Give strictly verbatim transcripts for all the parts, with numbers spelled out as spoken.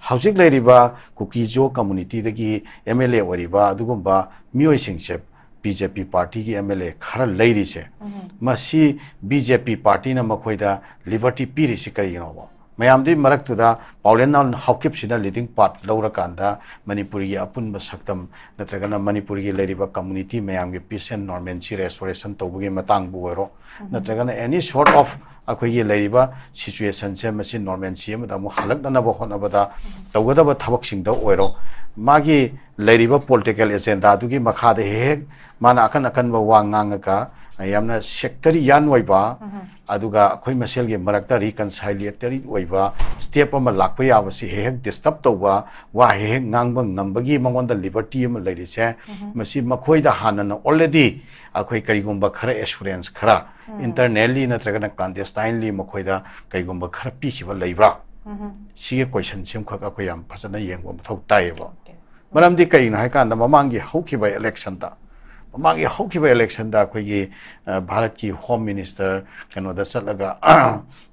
ꯍꯧꯖꯤꯛ ꯂꯩꯔꯤꯕ ꯀꯨꯀꯤ ꯖꯣ ꯀꯝꯃꯨꯅꯤꯇꯤꯗꯒꯤ M L A ꯑꯣꯏꯔꯤꯕ ꯑꯗꯨꯒꯨꯝꯕ ꯃꯤꯑꯣꯏꯁꯤꯡꯁꯦ, ꯕꯤ ꯖꯦ ꯄꯤ ꯄꯥꯔꯇꯤꯒꯤ ꯑꯦꯝ ꯑꯦꯜ ꯑꯦ ꯈꯔ ꯂꯩꯔꯤꯁꯦ, ꯃꯁꯤ ꯕꯤ ꯖꯦ ꯄꯤ ꯄꯥꯔꯇꯤꯅ ꯃꯈꯣꯏꯗ ꯂꯤꯕꯔꯇꯤ ꯄꯤꯔꯤꯁꯤ ꯀꯔꯤꯒꯤꯅꯣꯕ? ꯃꯌꯥꯝꯗꯨꯒꯤ ꯃꯔꯛꯇꯨꯗ ꯄꯥꯎꯂꯦꯟꯅꯥꯎ ꯍꯥꯎꯀꯤꯞꯁꯤꯅ ꯂꯤꯗꯤꯡ ꯄꯥꯔꯠ ꯂꯧꯔꯀꯥꯟꯗ ꯃꯅꯤꯄꯨꯔꯒꯤ ꯑꯄꯨꯟꯕ ꯁꯛꯇꯝ ꯅꯠꯇ꯭ꯔꯒꯅ ꯃꯅꯤꯄꯨꯔꯒꯤ ꯂꯩꯔꯤꯕ ꯀꯝꯃꯨꯅꯤꯇꯤ ꯃꯌꯥꯝꯒꯤ ꯄꯤꯁ ꯑꯦꯟ ꯅꯣꯔꯃꯦꯟꯁꯤ ꯔꯦꯁꯇꯣꯔꯦꯁꯟ ꯇꯧꯕꯒꯤ ꯃꯇꯥꯡꯕꯨ ꯑꯣꯏꯔꯣ, ꯅꯠꯇ꯭ꯔꯒꯅ ꯑꯦꯅꯤ ꯁꯣꯔꯠ ꯑꯣꯐ ꯑꯩꯈꯣꯏꯒꯤ ꯂꯩꯔꯤꯕ ꯁꯤꯆꯨꯋꯦꯁꯟꯁꯦ ꯃꯁꯤ ꯅꯣꯔꯃꯦꯟꯁꯤ ꯑꯃꯗ ꯑꯃꯨꯛ ꯍꯜꯂꯛꯅꯅꯕ ꯍꯣꯠꯅꯕꯗ ꯇꯧꯒꯗꯕ ꯊꯕꯛꯁꯤꯡꯗ ꯑꯣꯏꯔꯣ, ꯃꯥꯒꯤ ꯂꯩꯔꯤꯕ ꯄꯣꯂꯤꯇꯤꯀꯦꯜ ꯑꯦꯖꯦꯟꯗꯥꯗꯨꯒꯤ ꯃꯈꯥꯗ ꯍꯦꯛ ꯍꯦꯛ ꯃꯥꯅ ꯑꯀꯟ ꯑꯀꯟꯕ ꯋꯥ ꯉꯥꯡꯉꯒ ꯌꯥꯝꯅ ꯁꯦꯛꯇꯔꯤꯌꯥꯟ ꯑꯣꯏꯕ, ꯑꯗꯨꯒ ꯑꯩꯈꯣꯏ ꯃꯁꯦꯜꯒꯤ ꯃꯔꯛꯇ ꯔꯤꯀꯟꯁꯥꯏꯂꯤꯌꯦꯇꯔꯤ ꯑꯣꯏꯕ ꯁ꯭ꯇꯦꯞ ꯑꯃ ꯂꯥꯛꯄ ꯌꯥꯕꯁꯤ ꯍꯦꯛ ꯍꯦꯛ ꯗꯤꯁꯇꯔꯕ ꯇꯧꯕ, ꯋꯥ ꯍꯦꯛ ꯍꯦꯛ ꯉꯥꯡꯕ ꯉꯝꯕꯒꯤ ꯃꯉꯣꯟꯗ ꯂꯤꯕꯔꯇꯤ ꯑꯃ ꯂꯩꯔꯤꯁꯦ, ꯃꯁꯤ ꯃꯈꯣꯏꯗ ꯍꯥꯟꯅꯅ ꯑꯣꯜꯔꯦꯗꯤ ꯑꯩꯈꯣꯏ ꯀꯔꯤꯒꯨꯝꯕ ꯈꯔ ꯑꯦꯁꯨꯔꯦꯟꯁ ꯈꯔ ꯏꯟꯇꯔꯅꯦꯜꯂꯤ ꯅꯠꯇ꯭ꯔꯒꯅ ꯀ꯭ꯂꯥꯟꯗꯦꯁꯇꯥꯏꯟꯂꯤ ꯃꯈꯣꯏꯗ ꯀꯔꯤꯒꯨꯝꯕ ꯈꯔ ꯄꯤꯈꯤꯕ ꯂꯩꯕ꯭ꯔꯥ? ꯁꯤꯒꯤ ꯀꯣꯏꯁꯟꯁꯤꯃꯈꯛ ꯑꯩꯈꯣꯏ ꯌꯥꯝ ꯐꯖꯅ ꯌꯦꯡꯕ ꯃꯊꯧ ꯇꯥꯏꯌꯦꯕ꯫ ꯃꯔꯝꯗꯤ ꯀꯩꯒꯤꯅꯣ ꯍꯥꯏꯀꯥꯟꯗ ꯃꯃꯥꯡꯒꯤ ꯍꯧꯈꯤꯕ ꯏꯂꯦꯛꯁꯟꯗ, ꯃꯃꯥꯡꯒꯤ ꯍꯧꯈꯤꯕ ꯏꯂꯦꯛꯁꯟꯗ ꯑꯩꯈꯣꯏꯒꯤ, ꯑ, ꯚꯥꯔꯠꯀꯤ ꯍꯣꯝ ꯃꯤꯅꯤꯁꯇꯔ ꯀꯩꯅꯣꯗ ꯆꯠꯂꯒ,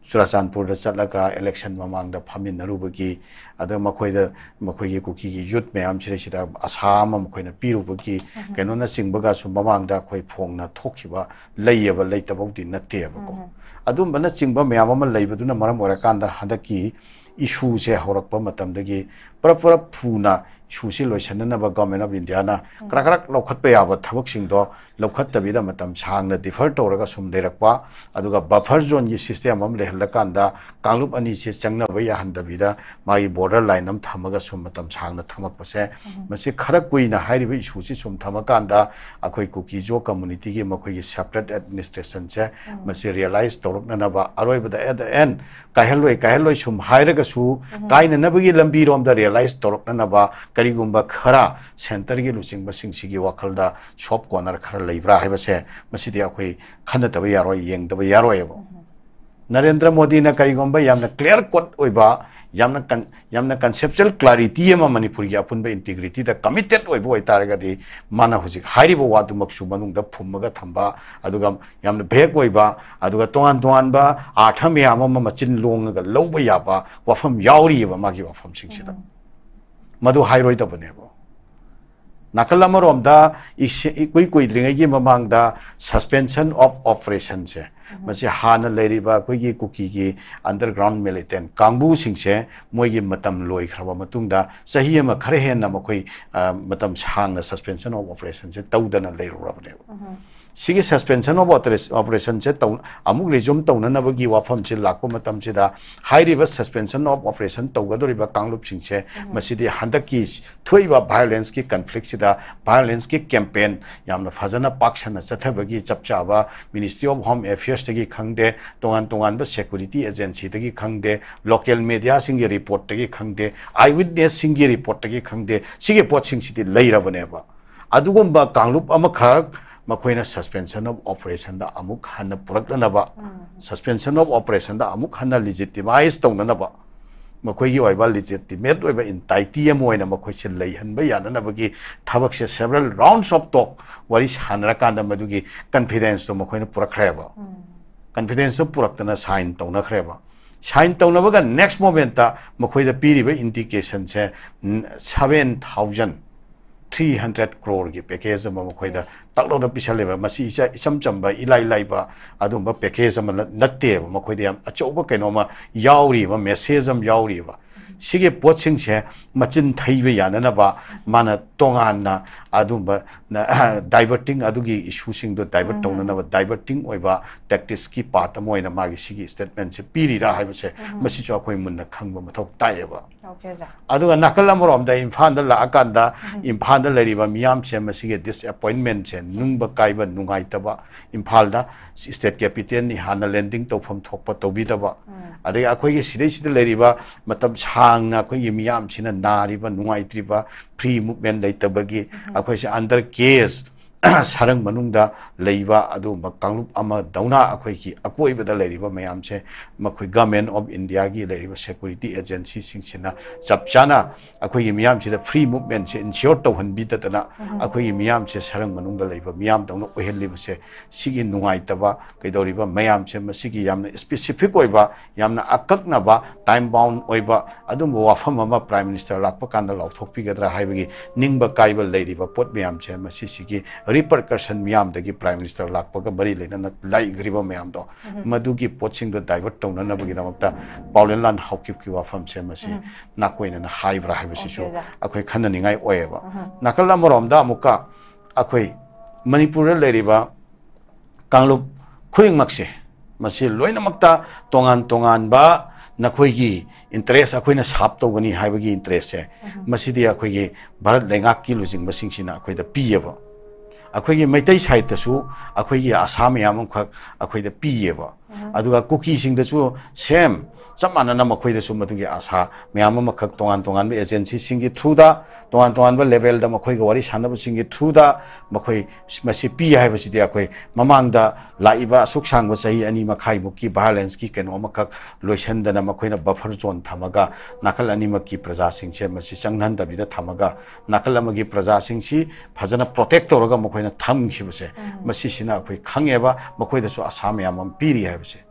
ꯆꯨꯔꯥꯆꯥꯟꯄꯨꯔꯗ ꯆꯠꯂꯒ ꯏꯂꯦꯛꯁꯟ ꯃꯃꯥꯡꯗ ꯐꯝꯃꯤꯟꯅꯔꯨꯕꯒꯤ, ꯑꯗ ꯃꯈꯣꯏꯗ, ꯃꯈꯣꯏꯒꯤ ꯀꯨꯀꯤꯒꯤ ꯌꯨꯠ ꯃꯌꯥꯝꯁꯤꯗꯩꯁꯤꯗ ꯑꯁꯥ ꯑꯃ ꯃꯈꯣꯏꯅ ꯄꯤꯔꯨꯕꯒꯤ ꯀꯩꯅꯣꯅꯆꯤꯡꯕꯒꯁꯨ ꯃꯃꯥꯡꯗ ꯑꯩꯈꯣꯏ ꯐꯣꯡꯅ ꯊꯣꯛꯈꯤꯕ ꯂꯩꯌꯦꯕ, ꯂꯩꯇꯕꯕꯨꯗꯤ ꯅꯠꯇꯦꯕꯀꯣ꯫ ꯑꯗꯨꯝꯕꯅꯆꯤꯡꯕ ꯃꯌꯥꯝ ꯑꯃ ꯂꯩꯕꯗꯨꯅ ꯃꯔꯝ ꯑꯣꯏꯔꯀꯥꯟꯗ ꯍꯟꯗꯛꯀꯤ ꯏꯁꯨꯁꯦ ꯍꯧꯔꯛꯄ ꯃꯇꯝꯗꯒꯤ ꯄꯨꯔꯞ ꯄꯨꯔꯞ ꯊꯨꯅ ꯏꯁꯨꯁꯤ ꯂꯣꯏꯁꯤꯟꯅꯅꯕ ꯒꯣꯔꯃꯦꯟ ꯑꯣꯐ ꯏꯟꯗꯤꯌꯥꯅ ꯀꯔꯛ ꯀꯔꯛ ꯂꯧꯈꯠꯄ ꯌꯥꯕ ꯊꯕꯛꯁꯤꯡꯗꯣ ꯂꯧꯈꯠꯇꯕꯤꯗ ꯃꯇꯝ ꯁꯥꯡꯅ ꯗꯤꯐꯔ ꯇꯧꯔꯒ ꯁꯨꯝ ꯂꯩꯔꯛꯄ, ꯑꯗꯨꯒ ꯕꯐꯔ ꯖꯣꯟꯒꯤ ꯁꯤꯁꯇꯦꯝ ꯑꯃ ꯂꯩꯍꯜꯂꯀꯥꯟꯗ ꯀꯥꯡꯂꯨꯞ ꯑꯅꯤꯁꯦ ꯆꯪꯅꯕ ꯌꯥꯍꯟꯗꯕꯤꯗ ꯃꯥꯒꯤ ꯕꯣꯔꯗꯔ ꯂꯥꯏꯟ ꯑꯃ ꯊꯝꯃꯒ ꯁꯨꯝ ꯃꯇꯝ ꯁꯥꯡꯅ ꯊꯝꯃꯛꯄꯁꯦ, ꯃꯁꯤ ꯈꯔ ꯀꯨꯏꯅ ꯍꯥꯏꯔꯤꯕ ꯏꯁꯨꯁꯤ ꯁꯨꯝ ꯊꯝꯃꯀꯥꯟꯗ ꯑꯩꯈꯣꯏ ꯀꯨꯀꯤ ꯖꯣ ꯀꯝꯃꯨꯅꯤꯇꯤꯒꯤ ꯃꯈꯣꯏꯒꯤ ꯁꯦꯄꯔꯦꯠ ꯑꯦꯗꯃꯤꯅꯤꯁꯇ꯭ꯔꯦꯁꯟꯁꯦ ꯃꯁꯤ ꯔꯤꯌꯦꯂꯥꯏꯁ ꯇꯧꯔꯛꯅꯅꯕ ꯑꯔꯣꯏꯕꯗ, at the end, ꯀꯥꯏꯍꯜꯂꯣꯏ, ꯀꯥꯏꯍꯜꯂꯣꯏ ꯁꯨꯝ ꯍꯥꯏꯔꯒꯁꯨ, ꯀꯥꯏꯅꯅꯕꯒꯤ ꯂꯝꯕꯤꯔꯣꯝꯗ ꯔꯤꯌꯦꯂꯥꯏꯁ ꯇꯧꯔꯛꯅꯅꯕ ꯀꯔꯤꯒꯨꯝꯕ ꯈꯔ ꯁꯦꯟꯇꯔꯒꯤ ꯂꯨꯆꯤꯡꯕꯁꯤꯡꯁꯤꯒꯤ ꯋꯥꯈꯜꯗ ꯁꯣꯐ ꯀꯣꯔꯅꯔ ꯈꯔ ꯂꯩꯕ꯭ꯔꯥ ꯍꯥꯏꯕꯁꯦ, ꯃꯁꯤꯗꯤ ꯑꯩꯈꯣꯏ ꯈꯟꯅꯗꯕ ꯌꯥꯔꯣꯏ, ꯌꯦꯡꯗꯕ ꯌꯥꯔꯣꯏꯕ꯫ ꯅꯔꯦꯟꯗ꯭ꯔ ꯃꯣꯗꯤꯅ ꯀꯔꯤꯒꯨꯝꯕ ꯌꯥꯝꯅ ꯀ꯭ꯂꯤꯌꯥꯔ ꯀꯠ ꯑꯣꯏꯕ, ꯌꯥꯝꯅ ꯀꯟ ꯌꯥꯝꯅ ꯀꯟꯁꯦꯞꯆꯨꯋꯦꯜ ꯀ꯭ꯂꯥꯔꯤꯇꯤ ꯑꯃ ꯃꯅꯤꯄꯨꯔꯒꯤ ꯑꯄꯨꯟꯕ ꯏꯟꯇꯤꯒ꯭ꯔꯤꯇꯤꯗ ꯀꯃꯤꯇꯦꯠ ꯑꯣꯏꯕ ꯑꯣꯏꯇꯥꯔꯒꯗꯤ, ꯃꯥꯅ ꯍꯧꯖꯤꯛ ꯍꯥꯏꯔꯤꯕ ꯋꯥꯗꯨꯃꯛꯁꯨ ꯃꯅꯨꯡꯗ ꯐꯨꯝꯃꯒ ꯊꯝꯕ, ꯑꯗꯨꯒ ꯌꯥꯝꯅ ꯚꯦꯒ ꯑꯣꯏꯕ, ꯑꯗꯨꯒ ꯇꯣꯉꯥꯟ ꯇꯣꯉꯥꯟꯕ ꯑꯥꯔꯊ ꯃꯌꯥꯝ ꯑꯃ ꯃꯆꯤꯟ ꯂꯣꯡꯉꯒ ꯂꯧꯕ ꯌꯥꯕ ꯋꯥꯐꯝ ꯌꯥꯎꯔꯤꯑꯕ ꯃꯥꯒꯤ ꯋꯥꯐꯝꯁꯤꯡꯁꯤꯗ꯫ ꯃꯗꯨ ꯍꯥꯏꯔꯣꯏꯗꯕꯅꯦꯕ꯫ ꯅꯥꯀꯜ ꯑꯃꯔꯣꯝꯗ ꯏꯁ- ꯏꯀꯨꯏ ꯀꯨꯏꯗ꯭ꯔꯤꯉꯩꯒꯤ ꯃꯃꯥꯡꯗ suspension of operationꯁꯦ, ꯃꯁꯤ ꯍꯥꯟꯅ ꯂꯩꯔꯤꯕ ꯑꯩꯈꯣꯏꯒꯤ ꯀꯨꯀꯤꯒꯤ underground militant ꯀꯥꯡꯕꯨꯁꯤꯡꯁꯦ ꯃꯣꯏꯒꯤ ꯃꯇꯝ ꯂꯣꯏꯈ꯭ꯔꯕ ꯃꯇꯨꯡꯗ ꯆꯍꯤ ꯑꯃ ꯈꯔ ꯍꯦꯟꯅ ꯃꯈꯣꯏ, ꯑ, ꯃꯇꯝ ꯁꯥꯡꯅ suspension of operationꯁꯦ ꯇꯧꯗꯅ ꯂꯩꯔꯨꯔꯕꯅꯦꯕ꯫ ꯁꯤꯒꯤ suspension of operation- operationꯁꯦ ꯇꯧ- ꯑꯃꯨꯛ resume ꯇꯧꯅꯅꯕꯒꯤ ꯋꯥꯐꯝꯁꯦ ꯂꯥꯛꯄ ꯃꯇꯝꯁꯤꯗ, ꯍꯥꯏꯔꯤꯕ suspension of operation ꯇꯧꯒꯗꯧꯔꯤꯕ ꯀꯥꯡꯂꯨꯞꯁꯤꯡꯁꯦ, ꯃꯁꯤꯗꯤ ꯍꯟꯗꯛꯀꯤ ꯊꯣꯛꯏꯕ violenceꯀꯤ conflictꯁꯤꯗ, violenceꯀꯤ campaign ꯌꯥꯝꯅ ꯐꯖꯅ ꯄꯥꯛ ꯁꯟꯅ ꯆꯠꯊꯕꯒꯤ ꯆꯞ ꯆꯥꯕ Ministry of Home Affairsꯇꯒꯤ ꯈꯪꯗꯦ, ꯇꯣꯉꯥꯟ ꯇꯣꯉꯥꯟꯕ security agencyꯗꯒꯤ ꯈꯪꯗꯦ, local mediaꯁꯤꯡꯒꯤ reportꯇꯒꯤ ꯈꯪꯗꯦ, eyewitnessꯁꯤꯡꯒꯤ reportꯇꯒꯤ ꯈꯪꯗꯦ, ꯁꯤꯒꯤ ꯄꯣꯠꯁꯤꯡꯁꯤꯗꯤ ꯂꯩꯔꯕꯅꯦꯕ꯫ ꯑꯗꯨꯒꯨꯝꯕ ꯀꯥꯡꯂꯨꯞ ꯑꯃꯈꯛ ꯃꯈꯣꯏꯅ suspension of operationꯗ ꯑꯃꯨꯛ ꯍꯟꯅ ꯄꯨꯔꯛꯅꯅꯕ, suspension of operationꯗ ꯑꯃꯨꯛ ꯍꯟꯅ legitimize ꯇꯧꯅꯅꯕ, ꯃꯈꯣꯏꯒꯤ ꯑꯣꯏꯕ legitimate ꯑꯣꯏꯕ entity ꯑꯃ ꯑꯣꯏꯅ ꯃꯈꯣꯏꯁꯦ ꯂꯩꯍꯟꯕ ꯌꯥꯅꯅꯕꯒꯤ ꯊꯕꯛꯁꯦ several rounds of talk, ꯋꯥꯔꯤ ꯁꯥꯟꯅꯔꯀꯥꯟꯗ ꯃꯗꯨꯒꯤ confidenceꯇꯣ ꯃꯈꯣꯏꯅ ꯄꯨꯔꯛꯈ꯭ꯔꯦꯕ꯫ Confidenceꯇꯣ ꯄꯨꯔꯛꯇꯅ sign ꯇꯧꯅꯈ꯭ꯔꯦꯕ꯫ Sign ꯇꯧꯅꯕꯒ next momentꯇ ꯃꯈꯣꯏꯗ ꯄꯤꯔꯤꯕ indicationꯁꯦ seven thousand three hundred croreꯒꯤ package ꯑꯃ ꯃꯈꯣꯏꯗ ꯇꯛ ꯂꯥꯎꯅ ꯄꯤꯁꯜꯂꯦꯕ꯫ ꯃꯁꯤ ꯏꯆ- ꯏꯆꯝ ꯆꯝꯕ, ꯏꯂꯥꯏ ꯂꯥꯏꯕ ꯑꯗꯨꯝꯕ package ꯑꯃ ꯅ- ꯅꯠꯇꯦꯕ꯫ ꯃꯈꯣꯏꯗ ꯌꯥꯝ ꯑꯆꯧꯕ ꯀꯩꯅꯣꯝꯃ ꯌꯥꯎꯔꯤꯕ, message ꯑꯃ ꯌꯥꯎꯔꯤꯕ꯫ ꯁꯤꯒꯤ ꯄꯣꯠꯁꯤꯡꯁꯦ ꯃꯆꯤꯟ ꯊꯩꯕ ꯌꯥꯅꯅꯕ ꯃꯥꯅ ꯇꯣꯉꯥꯟꯅ ꯑꯗꯨꯝꯕ ꯅ- diverting, ꯑꯗꯨꯒꯤ issueꯁꯤꯡꯗꯣ divert ꯇꯧꯅꯅꯕ diverting ꯑꯣꯏꯕ tacticsꯀꯤ part ꯑꯃ ꯑꯣꯏꯅ ꯃꯥꯒꯤ ꯁꯤꯒꯤ statementꯁꯦ ꯄꯤꯔꯤꯔꯥ ꯍꯥꯏꯕꯁꯦ, ꯃꯁꯤꯁꯨ ꯑꯩꯈꯣꯏ ꯃꯨꯟꯅ ꯈꯪꯕ ꯃꯊꯧ ꯇꯥꯏꯌꯦꯕ꯫ Okay, sir. ꯑꯗꯨꯒ ꯅꯥꯀꯜ ꯑꯃꯔꯣꯝꯗ ꯏꯝꯐꯥꯜꯗ ꯂꯥꯛꯑꯀꯥꯟꯗ ꯏꯝꯐꯥꯜꯗ ꯂꯩꯔꯤꯕ ꯃꯤꯌꯥꯝꯁꯦ ꯃꯁꯤꯒꯤ disappointmentꯁꯦ, ꯅꯤꯡꯕ ꯀꯥꯏꯕ, ꯅꯨꯡꯉꯥꯏꯇꯕ, ꯏꯝꯐꯥꯜꯗ state capitalꯅꯤ ꯍꯥꯟꯅ landing ꯇꯧꯐꯝ ꯊꯣꯛꯄ ꯇꯧꯕꯤꯗꯕ, ꯑꯗꯒꯤ ꯑꯩꯈꯣꯏꯒꯤ ꯁꯤꯗꯩꯁꯤꯗ ꯂꯩꯔꯤꯕ ꯃꯇꯝ ꯁꯥꯡꯅ ꯑꯩꯈꯣꯏꯒꯤ ꯃꯤꯌꯥꯝꯁꯤꯅ ꯅꯥꯔꯤꯕ, ꯅꯨꯡꯉꯥꯏꯇ꯭ꯔꯤꯕ, free movement ꯂꯩꯇꯕꯒꯤ ꯑꯩꯈꯣꯏꯁꯦ under case ꯁꯔꯪ ꯃꯅꯨꯡꯗ ꯂꯩꯕ ꯑꯗꯨꯒꯨꯝꯕ ꯀꯥꯡꯂꯨꯞ ꯑꯃꯗꯧꯅ ꯑꯩꯈꯣꯏꯒꯤ ꯑꯀꯣꯏꯕꯗ ꯂꯩꯔꯤꯕ ꯃꯌꯥꯝꯁꯦ ꯃꯈꯣꯏ Government of Indiaꯒꯤ ꯂꯩꯔꯤꯕ security agencyꯁꯤꯡꯁꯤꯅ ꯆꯞ ꯆꯥꯅ ꯑꯩꯈꯣꯏꯒꯤ ꯃꯤꯌꯥꯝꯁꯤꯗ free movementꯁꯦ ensure ꯇꯧꯍꯟꯕꯤꯗꯗꯅ ꯑꯩꯈꯣꯏꯒꯤ ꯃꯤꯌꯥꯝꯁꯦ ꯁꯔꯪ ꯃꯅꯨꯡꯗ ꯂꯩꯕ ꯃꯤꯌꯥꯝꯗꯧꯅ ꯑꯣꯏꯍꯜꯂꯤꯕꯁꯦ, ꯁꯤꯒꯤ ꯅꯨꯡꯉꯥꯏꯇꯕ ꯀꯩꯗꯧꯔꯤꯕ ꯃꯌꯥꯝꯁꯦ ꯃꯁꯤꯒꯤ ꯌꯥꯝꯅ specific ꯑꯣꯏꯕ, ꯌꯥꯝꯅ ꯑꯀꯛꯅꯕ, time bound ꯑꯣꯏꯕ ꯑꯗꯨꯝꯕ ꯋꯥꯐꯝ ꯑꯃ Prime Minister ꯂꯥꯛꯄ ꯀꯥꯟꯗ ꯂꯥꯎꯊꯣꯛꯄꯤꯒꯗ꯭ꯔꯥ ꯍꯥꯏꯕꯒꯤ ꯅꯤꯡꯕ ꯀꯥꯏꯕ ꯂꯩꯔꯤꯕ ꯄꯣꯠ ꯃꯌꯥꯝꯁꯦ ꯃꯁꯤꯁꯤꯒꯤ repercussion ꯃꯤꯌꯥꯝꯗꯒꯤ Prime Minister ꯂꯥꯛꯄꯒ ꯃꯔꯤ ꯂꯩꯅꯅ ꯂꯩꯈ꯭ꯔꯤꯕ ꯃꯌꯥꯝꯗꯣ, ꯃꯗꯨꯒꯤ ꯄꯣꯠꯁꯤꯡꯗꯣ divert ꯇꯧꯅꯅꯕꯒꯤꯗꯃꯛꯇ ꯄꯥꯎꯂꯦꯟꯂꯥꯟ ꯍꯥꯎꯀꯤꯞꯀꯤ ꯋꯥꯐꯝꯁꯦ ꯃꯁꯤ ꯅꯥꯀꯣꯏꯅꯅ ꯍꯥꯏꯕ꯭ꯔꯥ ꯍꯥꯏꯕꯁꯤꯁꯨ ꯑꯩꯈꯣꯏ ꯈꯟꯅꯅꯤꯡꯉꯥꯏ ꯑꯣꯏꯌꯦꯕ꯫ ꯅꯥꯀꯜ ꯑꯃꯔꯣꯝꯗ ꯑꯃꯨꯛꯀ ꯑꯩꯈꯣꯏ ꯃꯅꯤꯄꯨꯔꯗ ꯂꯩꯔꯤꯕ ꯀꯥꯡꯂꯨꯞ ꯈꯨꯗꯤꯡꯃꯛꯁꯦ, ꯃꯁꯤ ꯂꯣꯏꯅꯃꯛꯇ ꯇꯣꯉꯥꯟ ꯇꯣꯉꯥꯟꯕ ꯅꯈꯣꯏꯒꯤ interest ꯑꯩꯈꯣꯏꯅ serve ꯇꯧꯒꯅꯤ ꯍꯥꯏꯕꯒꯤ interestꯁꯦ, ꯃꯁꯤꯗꯤ ꯑꯩꯈꯣꯏꯒꯤ ꯚꯥꯔꯠ ꯂꯩꯉꯥꯛꯀꯤ ꯂꯨꯆꯤꯡꯕꯁꯤꯡꯁꯤꯅ ꯑꯩꯈꯣꯏꯗ ꯄꯤꯌꯦꯕ꯫ ꯑꯩꯈꯣꯏꯒꯤ ꯃꯩꯇꯩ sideꯇꯁꯨ ꯑꯩꯈꯣꯏꯒꯤ ꯑꯁꯥ ꯃꯌꯥꯝ ꯑꯃꯈꯛ ꯑꯩꯈꯣꯏꯗ ꯄꯤꯌꯦꯕ꯫ ꯑꯗꯨꯒ ꯀꯨꯀꯤꯁꯤꯡꯗꯁꯨ same, ꯆꯞ ꯃꯥꯟꯅꯅ ꯃꯈꯣꯏꯗꯁꯨ ꯃꯗꯨꯒꯤ ꯑꯁꯥ ꯃꯌꯥꯝ ꯑꯃꯈꯛ ꯇꯣꯉꯥꯟ ꯇꯣꯉꯥꯟꯕ agencyꯁꯤꯡꯒꯤ throughꯗ, ꯇꯣꯉꯥꯟ ꯇꯣꯉꯥꯟꯕ levelꯗ ꯃꯈꯣꯏꯒ ꯋꯥꯔꯤ ꯁꯥꯟꯅꯕꯁꯤꯡꯒꯤ throughꯗ ꯃꯈꯣꯏ ꯃꯁꯤ ꯄꯤ ꯍꯥꯏꯕꯁꯤꯗꯤ ꯑꯩꯈꯣꯏ ꯃꯃꯥꯡꯗ ꯂꯥꯛꯏꯕ ꯑꯁꯨꯛ ꯁꯥꯡꯕ ꯆꯍꯤ ꯑꯅꯤ ꯃꯈꯥꯏꯃꯨꯛꯀꯤ violenceꯀꯤ ꯀꯩꯅꯣ ꯑꯃꯈꯛ ꯂꯣꯏꯁꯤꯟꯗꯅ ꯃꯈꯣꯏꯅ buffer zone ꯊꯝꯃꯒ ꯅꯥꯀꯜ ꯑꯅꯤꯃꯛꯀꯤ ꯄ꯭ꯔꯖꯥꯁꯤꯡꯁꯦ ꯃꯁꯤ ꯆꯪꯍꯟꯗꯕꯤꯗ ꯊꯝꯃꯒ ꯅꯥꯀꯜ ꯑꯃꯒꯤ ꯄ꯭ꯔꯖꯥꯁꯤꯡꯁꯤ ꯐꯖꯅ protect ꯇꯧꯔꯒ ꯃꯈꯣꯏꯅ ꯊꯝꯈꯤꯕꯁꯦ, ꯃꯁꯤꯁꯤꯅ ꯑꯩꯈꯣꯏ ꯈꯪꯉꯦꯕ ꯃꯈꯣꯏꯗꯁꯨ ꯑꯁꯥ ꯃꯌꯥꯝ ꯑꯃ ꯄꯤꯔꯤ ꯍꯥꯏꯕꯁꯦ꯫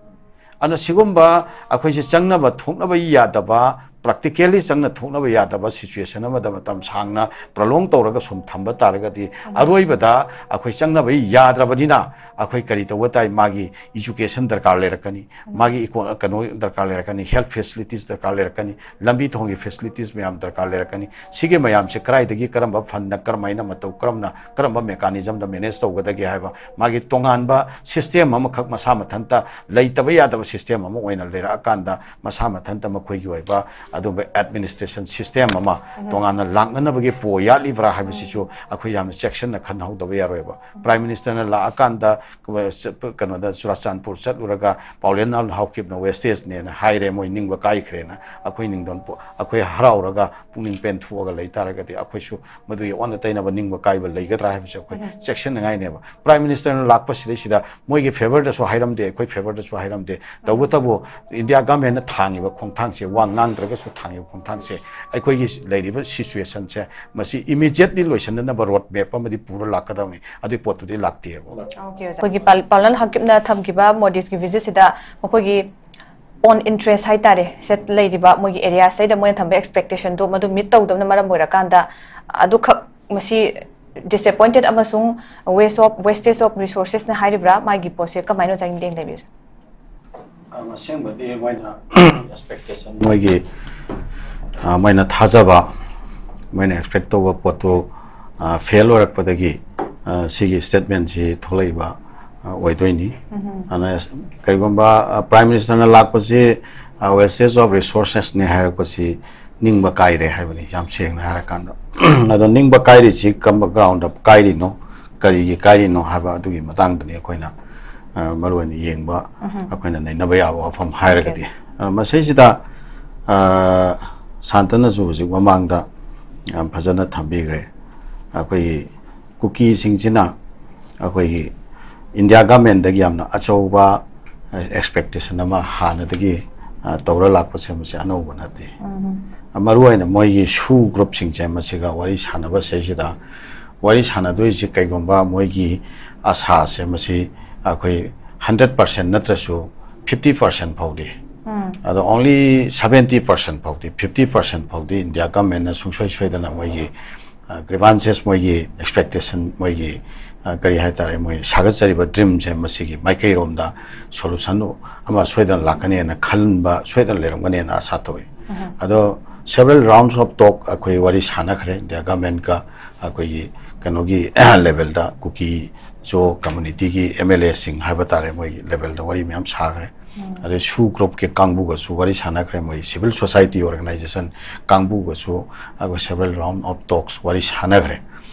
ꯑꯗꯨꯅ ꯁꯤꯒꯨꯝꯕ ꯑꯩꯈꯣꯏꯁꯦ ꯆꯪꯅꯕ ꯊꯣꯛꯅꯕ ꯌꯥꯗꯕ, practically ꯆꯪꯅ ꯊꯣꯛꯅꯕ ꯌꯥꯗꯕ situation ꯑꯃꯗ ꯃꯇꯝ ꯁꯥꯡꯅ prolong ꯇꯧꯔꯒ ꯁꯨꯝ ꯊꯝꯕ ꯇꯥꯔꯒꯗꯤ ꯑꯔꯣꯏꯕꯗ ꯑꯩꯈꯣꯏ ꯆꯪꯅꯕ ꯌꯥꯗ꯭ꯔꯕꯅꯤꯅ ꯑꯩꯈꯣꯏ ꯀꯔꯤ ꯇꯧꯕ ꯇꯥꯏ? ꯃꯥꯒꯤ education ꯗꯔꯀꯥꯔ ꯂꯩꯔꯛꯀꯅꯤ, ꯃꯥꯒꯤ ꯏꯀꯣ-, ꯀꯩꯅꯣ ꯗꯔꯀꯥꯔ ꯂꯩꯔꯛꯀꯅꯤ, health facilities ꯗꯔꯀꯥꯔ ꯂꯩꯔꯛꯀꯅꯤ, ꯂꯝꯕꯤ ꯊꯣꯡꯒꯤ facilities ꯃꯌꯥꯝ ꯗꯔꯀꯥꯔ ꯂꯩꯔꯛꯀꯅꯤ꯫ ꯁꯤꯒꯤ ꯃꯌꯥꯝꯁꯦ ꯀꯗꯥꯏꯗꯒꯤ ꯀꯔꯝꯕ fundꯅ ꯀꯔꯝꯍꯥꯏꯅ ꯃꯇꯧ ꯀꯔꯝꯅ ꯀꯔꯝꯕ mechanismꯗ manage ꯇꯧꯒꯗꯒꯦ ꯍꯥꯏꯕ ꯃꯥꯒꯤ ꯇꯣꯉꯥꯟꯕ system ꯑꯃꯈꯛ ꯃꯁꯥ ꯃꯊꯟꯇ ꯂꯩꯇꯕ ꯌꯥꯗꯕ system ꯑꯃ ꯑꯣꯏꯅ ꯂꯩꯔꯛꯑꯀꯥꯟꯗ ꯃꯁꯥ ꯃꯊꯟꯇ ꯃꯈꯣꯏꯒꯤ ꯑꯣꯏꯕ ꯑꯗꯨꯝꯕ administration system ꯑꯃ ꯇꯣꯉꯥꯟꯅ ꯂꯥꯛꯅꯅꯕꯒꯤ ꯄꯣ ꯌꯥꯠꯂꯤꯕ꯭ꯔꯥ ꯍꯥꯏꯕꯁꯤꯁꯨ ꯑꯩꯈꯣꯏ ꯌꯥꯝꯅ ꯆꯦꯛꯁꯤꯟꯅ ꯈꯟꯅꯍꯧꯗꯕ ꯌꯥꯔꯣꯏꯕ꯫ Prime Minister ꯅ ꯂꯥꯛꯑꯀꯥꯟꯗ ꯀꯩꯅꯣꯗ ꯆꯨꯔꯥꯆꯥꯟꯄꯨꯔ ꯆꯠꯂꯨꯔꯒ ꯄꯥꯎꯂꯦꯟ ꯍꯥꯎꯀꯤꯞꯅ wastage ꯅꯦꯅ ꯍꯥꯏꯔꯦ, ꯃꯣꯏ ꯅꯤꯡꯕ ꯀꯥꯏꯈ꯭ꯔꯦꯅ꯫ ꯑꯩꯈꯣꯏ ꯅꯤꯡꯗꯣꯟ ꯄꯣ-, ꯑꯩꯈꯣꯏ ꯍꯔꯥꯎꯔꯒ ꯄꯨꯛꯅꯤꯡ ꯄꯦꯟꯊꯣꯛꯑꯒ ꯂꯩ ꯇꯥꯔꯒꯗꯤ ꯑꯩꯈꯣꯏꯁꯨ ꯃꯗꯨꯒꯤ ꯑꯣꯟꯅ ꯇꯩꯅꯕ ꯅꯤꯡꯕ ꯀꯥꯏꯕ ꯂꯩꯒꯗ꯭ꯔꯥ ꯍꯥꯏꯕꯁꯦ ꯑꯩꯈꯣꯏ ꯆꯦꯛꯁꯤꯟꯅꯤꯡꯉꯥꯏꯅꯦꯕ꯫ Prime Minister ꯅ ꯂꯥꯛꯄꯁꯤꯗꯩꯁꯤꯗ ꯃꯣꯏꯒꯤ favour ꯗꯁꯨ ꯍꯥꯏꯔꯝꯗꯦ, ꯑꯩꯈꯣꯏ favour ꯗꯁꯨ ꯍꯥꯏꯔꯝꯗꯦ꯫ ꯇꯧꯕꯇꯕꯨ India Government ꯅ ꯊꯥꯡꯉꯤꯕ ꯈꯣꯡꯊꯥꯡꯁꯦ, ꯋꯥ ꯉꯥꯡꯗ꯭ꯔꯒꯁꯨ ꯊꯥꯡꯉꯤꯕ ꯈꯣꯡꯊꯥꯡꯁꯦ, ꯑꯩꯈꯣꯏꯒꯤ ꯂꯩꯔꯤꯕ situation ꯁꯦ ꯃꯁꯤ immediately ꯂꯣꯏꯁꯤꯟꯅꯅꯕ road map ꯑꯃꯗꯤ ꯄꯨꯔ ꯂꯥꯛꯀꯗꯕꯅꯤ꯫ ꯑꯗꯨꯒꯤ ꯄꯣꯠꯇꯨꯗꯤ ꯂꯥꯛꯇꯦꯕ꯫ Okay, ꯑꯣꯖꯥ꯫ ꯑꯩꯈꯣꯏꯒꯤ ꯄꯥꯎ-, ꯄꯥꯎꯂꯦꯟ ꯍꯥꯎꯀꯤꯞꯅ ꯊꯝꯈꯤꯕ ꯃꯣꯗꯤꯁꯀꯤ visit ꯁꯤꯗ ꯃꯈꯣꯏꯒꯤ own interest ꯍꯥꯏꯇꯥꯔꯦ, ꯁꯦ ꯂꯩꯔꯤꯕ ꯃꯣꯏꯒꯤ area ꯁꯤꯗꯩꯗ ꯃꯣꯏꯅ ꯊꯝꯕ expectation ꯗꯣ ꯃꯗꯨ meet ꯇꯧꯗꯕꯅ ꯃꯔꯝ ꯑꯣꯏꯔꯀꯥꯟꯗ ꯑꯗꯨꯈꯛ ꯃꯁꯤ disappointed ꯑꯃꯁꯨꯡ waste of, wastage of resources ꯅ ꯍꯥꯏꯔꯤꯕ꯭ꯔꯥ? ꯃꯥꯒꯤ ꯄꯣꯠꯁꯦ ꯀꯃꯥꯏꯅ ꯑꯣꯖꯥꯒꯤ ꯃꯤꯠꯌꯦꯡ ꯂꯩꯕꯤꯕꯁꯦ? ꯑ, ꯑꯁꯦꯡꯕꯗꯤ ꯃꯣꯏꯅ expectation, ꯃꯣꯏꯒꯤ, ꯑ, ꯃꯣꯏꯅ ꯊꯥꯖꯕ, ꯃꯣꯏꯅ expect ꯇꯧꯕ ꯄꯣꯠꯇꯨ, ꯑ, fail ꯑꯣꯏꯔꯛꯄꯗꯒꯤ, ꯑ, ꯁꯤꯒꯤ statement ꯁꯤ ꯊꯣꯛꯂꯛꯏꯕ, ꯑ, ꯑꯣꯏꯗꯣꯏꯅꯤ꯫ ꯑꯗꯨꯅ ꯀꯩꯒꯨꯝꯕ, ꯑ, Prime Minister ꯅ ꯂꯥꯛꯄꯁꯤ, ꯑ, wastage of resources ꯅꯤ ꯍꯥꯏꯔꯛꯄꯁꯤ ꯅꯤꯡꯕ ꯀꯥꯏꯔꯦ ꯍꯥꯏꯕꯅꯤ, ꯌꯥꯝ ꯁꯦꯡꯅ ꯍꯥꯏꯔꯀꯥꯟꯗ꯫ ꯑꯗꯣ ꯅꯤꯡꯕ ꯀꯥꯏꯔꯤꯁꯤ ꯀꯔꯝꯕ ground ꯗ ꯀꯥꯏꯔꯤꯅꯣ, ꯀꯔꯤꯒꯤ ꯀꯥꯏꯔꯤꯅꯣ ꯍꯥꯏꯕ ꯑꯗꯨꯒꯤ ꯃꯇꯥꯡꯗꯅꯤ ꯑꯩꯈꯣꯏꯅ, ꯑ, ꯃꯔꯨ ꯑꯣꯏꯅ ꯌꯦꯡꯕ, ꯑꯩꯈꯣꯏꯅ ꯅꯩꯅꯕ ꯌꯥꯕ ꯋꯥꯐꯝ ꯍꯥꯏꯔꯒꯗꯤ꯫ ꯑ, ꯃꯁꯤꯁꯤꯗ, ꯑ, ꯁꯥꯟꯇꯅꯁꯨ ꯍꯧꯖꯤꯛ ꯃꯃꯥꯡꯗ ꯌꯥꯝ ꯐꯖꯅ ꯊꯝꯕꯤꯈ꯭ꯔꯦ꯫ ꯑꯩꯈꯣꯏꯒꯤ ꯀꯨꯀꯤꯁꯤꯡꯁꯤꯅ ꯑꯩꯈꯣꯏꯒꯤ India Government ꯇꯒꯤ ꯌꯥꯝꯅ ꯑꯆꯧꯕ, ꯑ, expectation ꯑꯃ ꯍꯥꯟꯅꯗꯒꯤ, ꯑ, ꯇꯧꯔ ꯂꯥꯛꯄꯁꯦ ꯃꯁꯤ ꯑꯅꯧꯕ ꯅꯠꯇꯦ꯫ ꯃꯔꯨ ꯑꯣꯏꯅ ꯃꯣꯏꯒꯤ SoO group ꯁꯤꯡꯁꯦ ꯃꯁꯤꯒ ꯋꯥꯔꯤ ꯁꯥꯟꯅꯕ ꯁꯤꯗꯩꯁꯤꯗ ꯋꯥꯔꯤ ꯁꯥꯟꯅꯗꯣꯏꯁꯤ ꯀꯩꯒꯨꯝꯕ ꯃꯣꯏꯒꯤ ꯑꯁꯥꯁꯦ ꯃꯁꯤ ꯑꯩꯈꯣꯏ hundred percent ꯅꯠꯇ꯭ꯔꯁꯨ fifty percent ꯐꯥꯎꯗꯤ, ꯑꯗꯣ only seventy percent ꯐꯥꯎꯗꯤ, fifty percent ꯐꯥꯎꯗꯤ India Government ꯅ ꯁꯨꯡꯁꯣꯏ ꯁꯣꯏꯗꯅ ꯃꯣꯏꯒꯤ, ꯑ, grievances, ꯃꯣꯏꯒꯤ expectation, ꯃꯣꯏꯒꯤ, ꯑ, ꯀꯔꯤ ꯍꯥꯏꯇꯥꯔꯦ, ꯃꯣꯏ ꯁꯥꯒꯠꯆꯔꯤꯕ dream ꯁꯦ ꯃꯁꯤꯒꯤ ꯃꯥꯏꯀꯩꯔꯣꯝꯗ solution ꯑꯃ ꯁꯣꯏꯗꯅ ꯂꯥꯛꯀꯅꯦꯅ ꯈꯟꯕ ꯁꯣꯏꯗꯅ ꯂꯩꯔꯝꯒꯅꯦꯅ ꯑꯁꯥ ꯇꯧꯏ꯫ ꯑꯗꯣ several rounds of talk ꯑꯩꯈꯣꯏ ꯋꯥꯔꯤ ꯁꯥꯟꯅꯈ꯭ꯔꯦ India Government ꯀ, ꯑꯩꯈꯣꯏꯒꯤ ꯀꯩꯅꯣꯒꯤ level ꯗ, ꯀꯨꯀꯤ ꯆꯣ community ꯒꯤ MLA ꯁꯤꯡ ꯍꯥꯏꯕ ꯇꯥꯔꯦ, ꯃꯣꯏꯒꯤ level ꯗ ꯋꯥꯔꯤ ꯃꯌꯥꯝ ꯁꯥꯈ꯭ꯔꯦ꯫ ꯑꯗꯩ ꯁꯨ ꯒ꯭ꯔꯨꯞꯀꯤ ꯀꯥꯡꯕꯨꯒꯁꯨ ꯋꯥꯔꯤ ꯁꯥꯟꯅꯈ꯭ꯔꯦ, ꯃꯣꯏ civil society organization ꯀꯥꯡꯕꯨꯒꯁꯨ ꯑꯩꯈꯣꯏ several round of talks ꯋꯥꯔꯤ ꯁꯥꯟꯅꯈ꯭ꯔꯦ꯫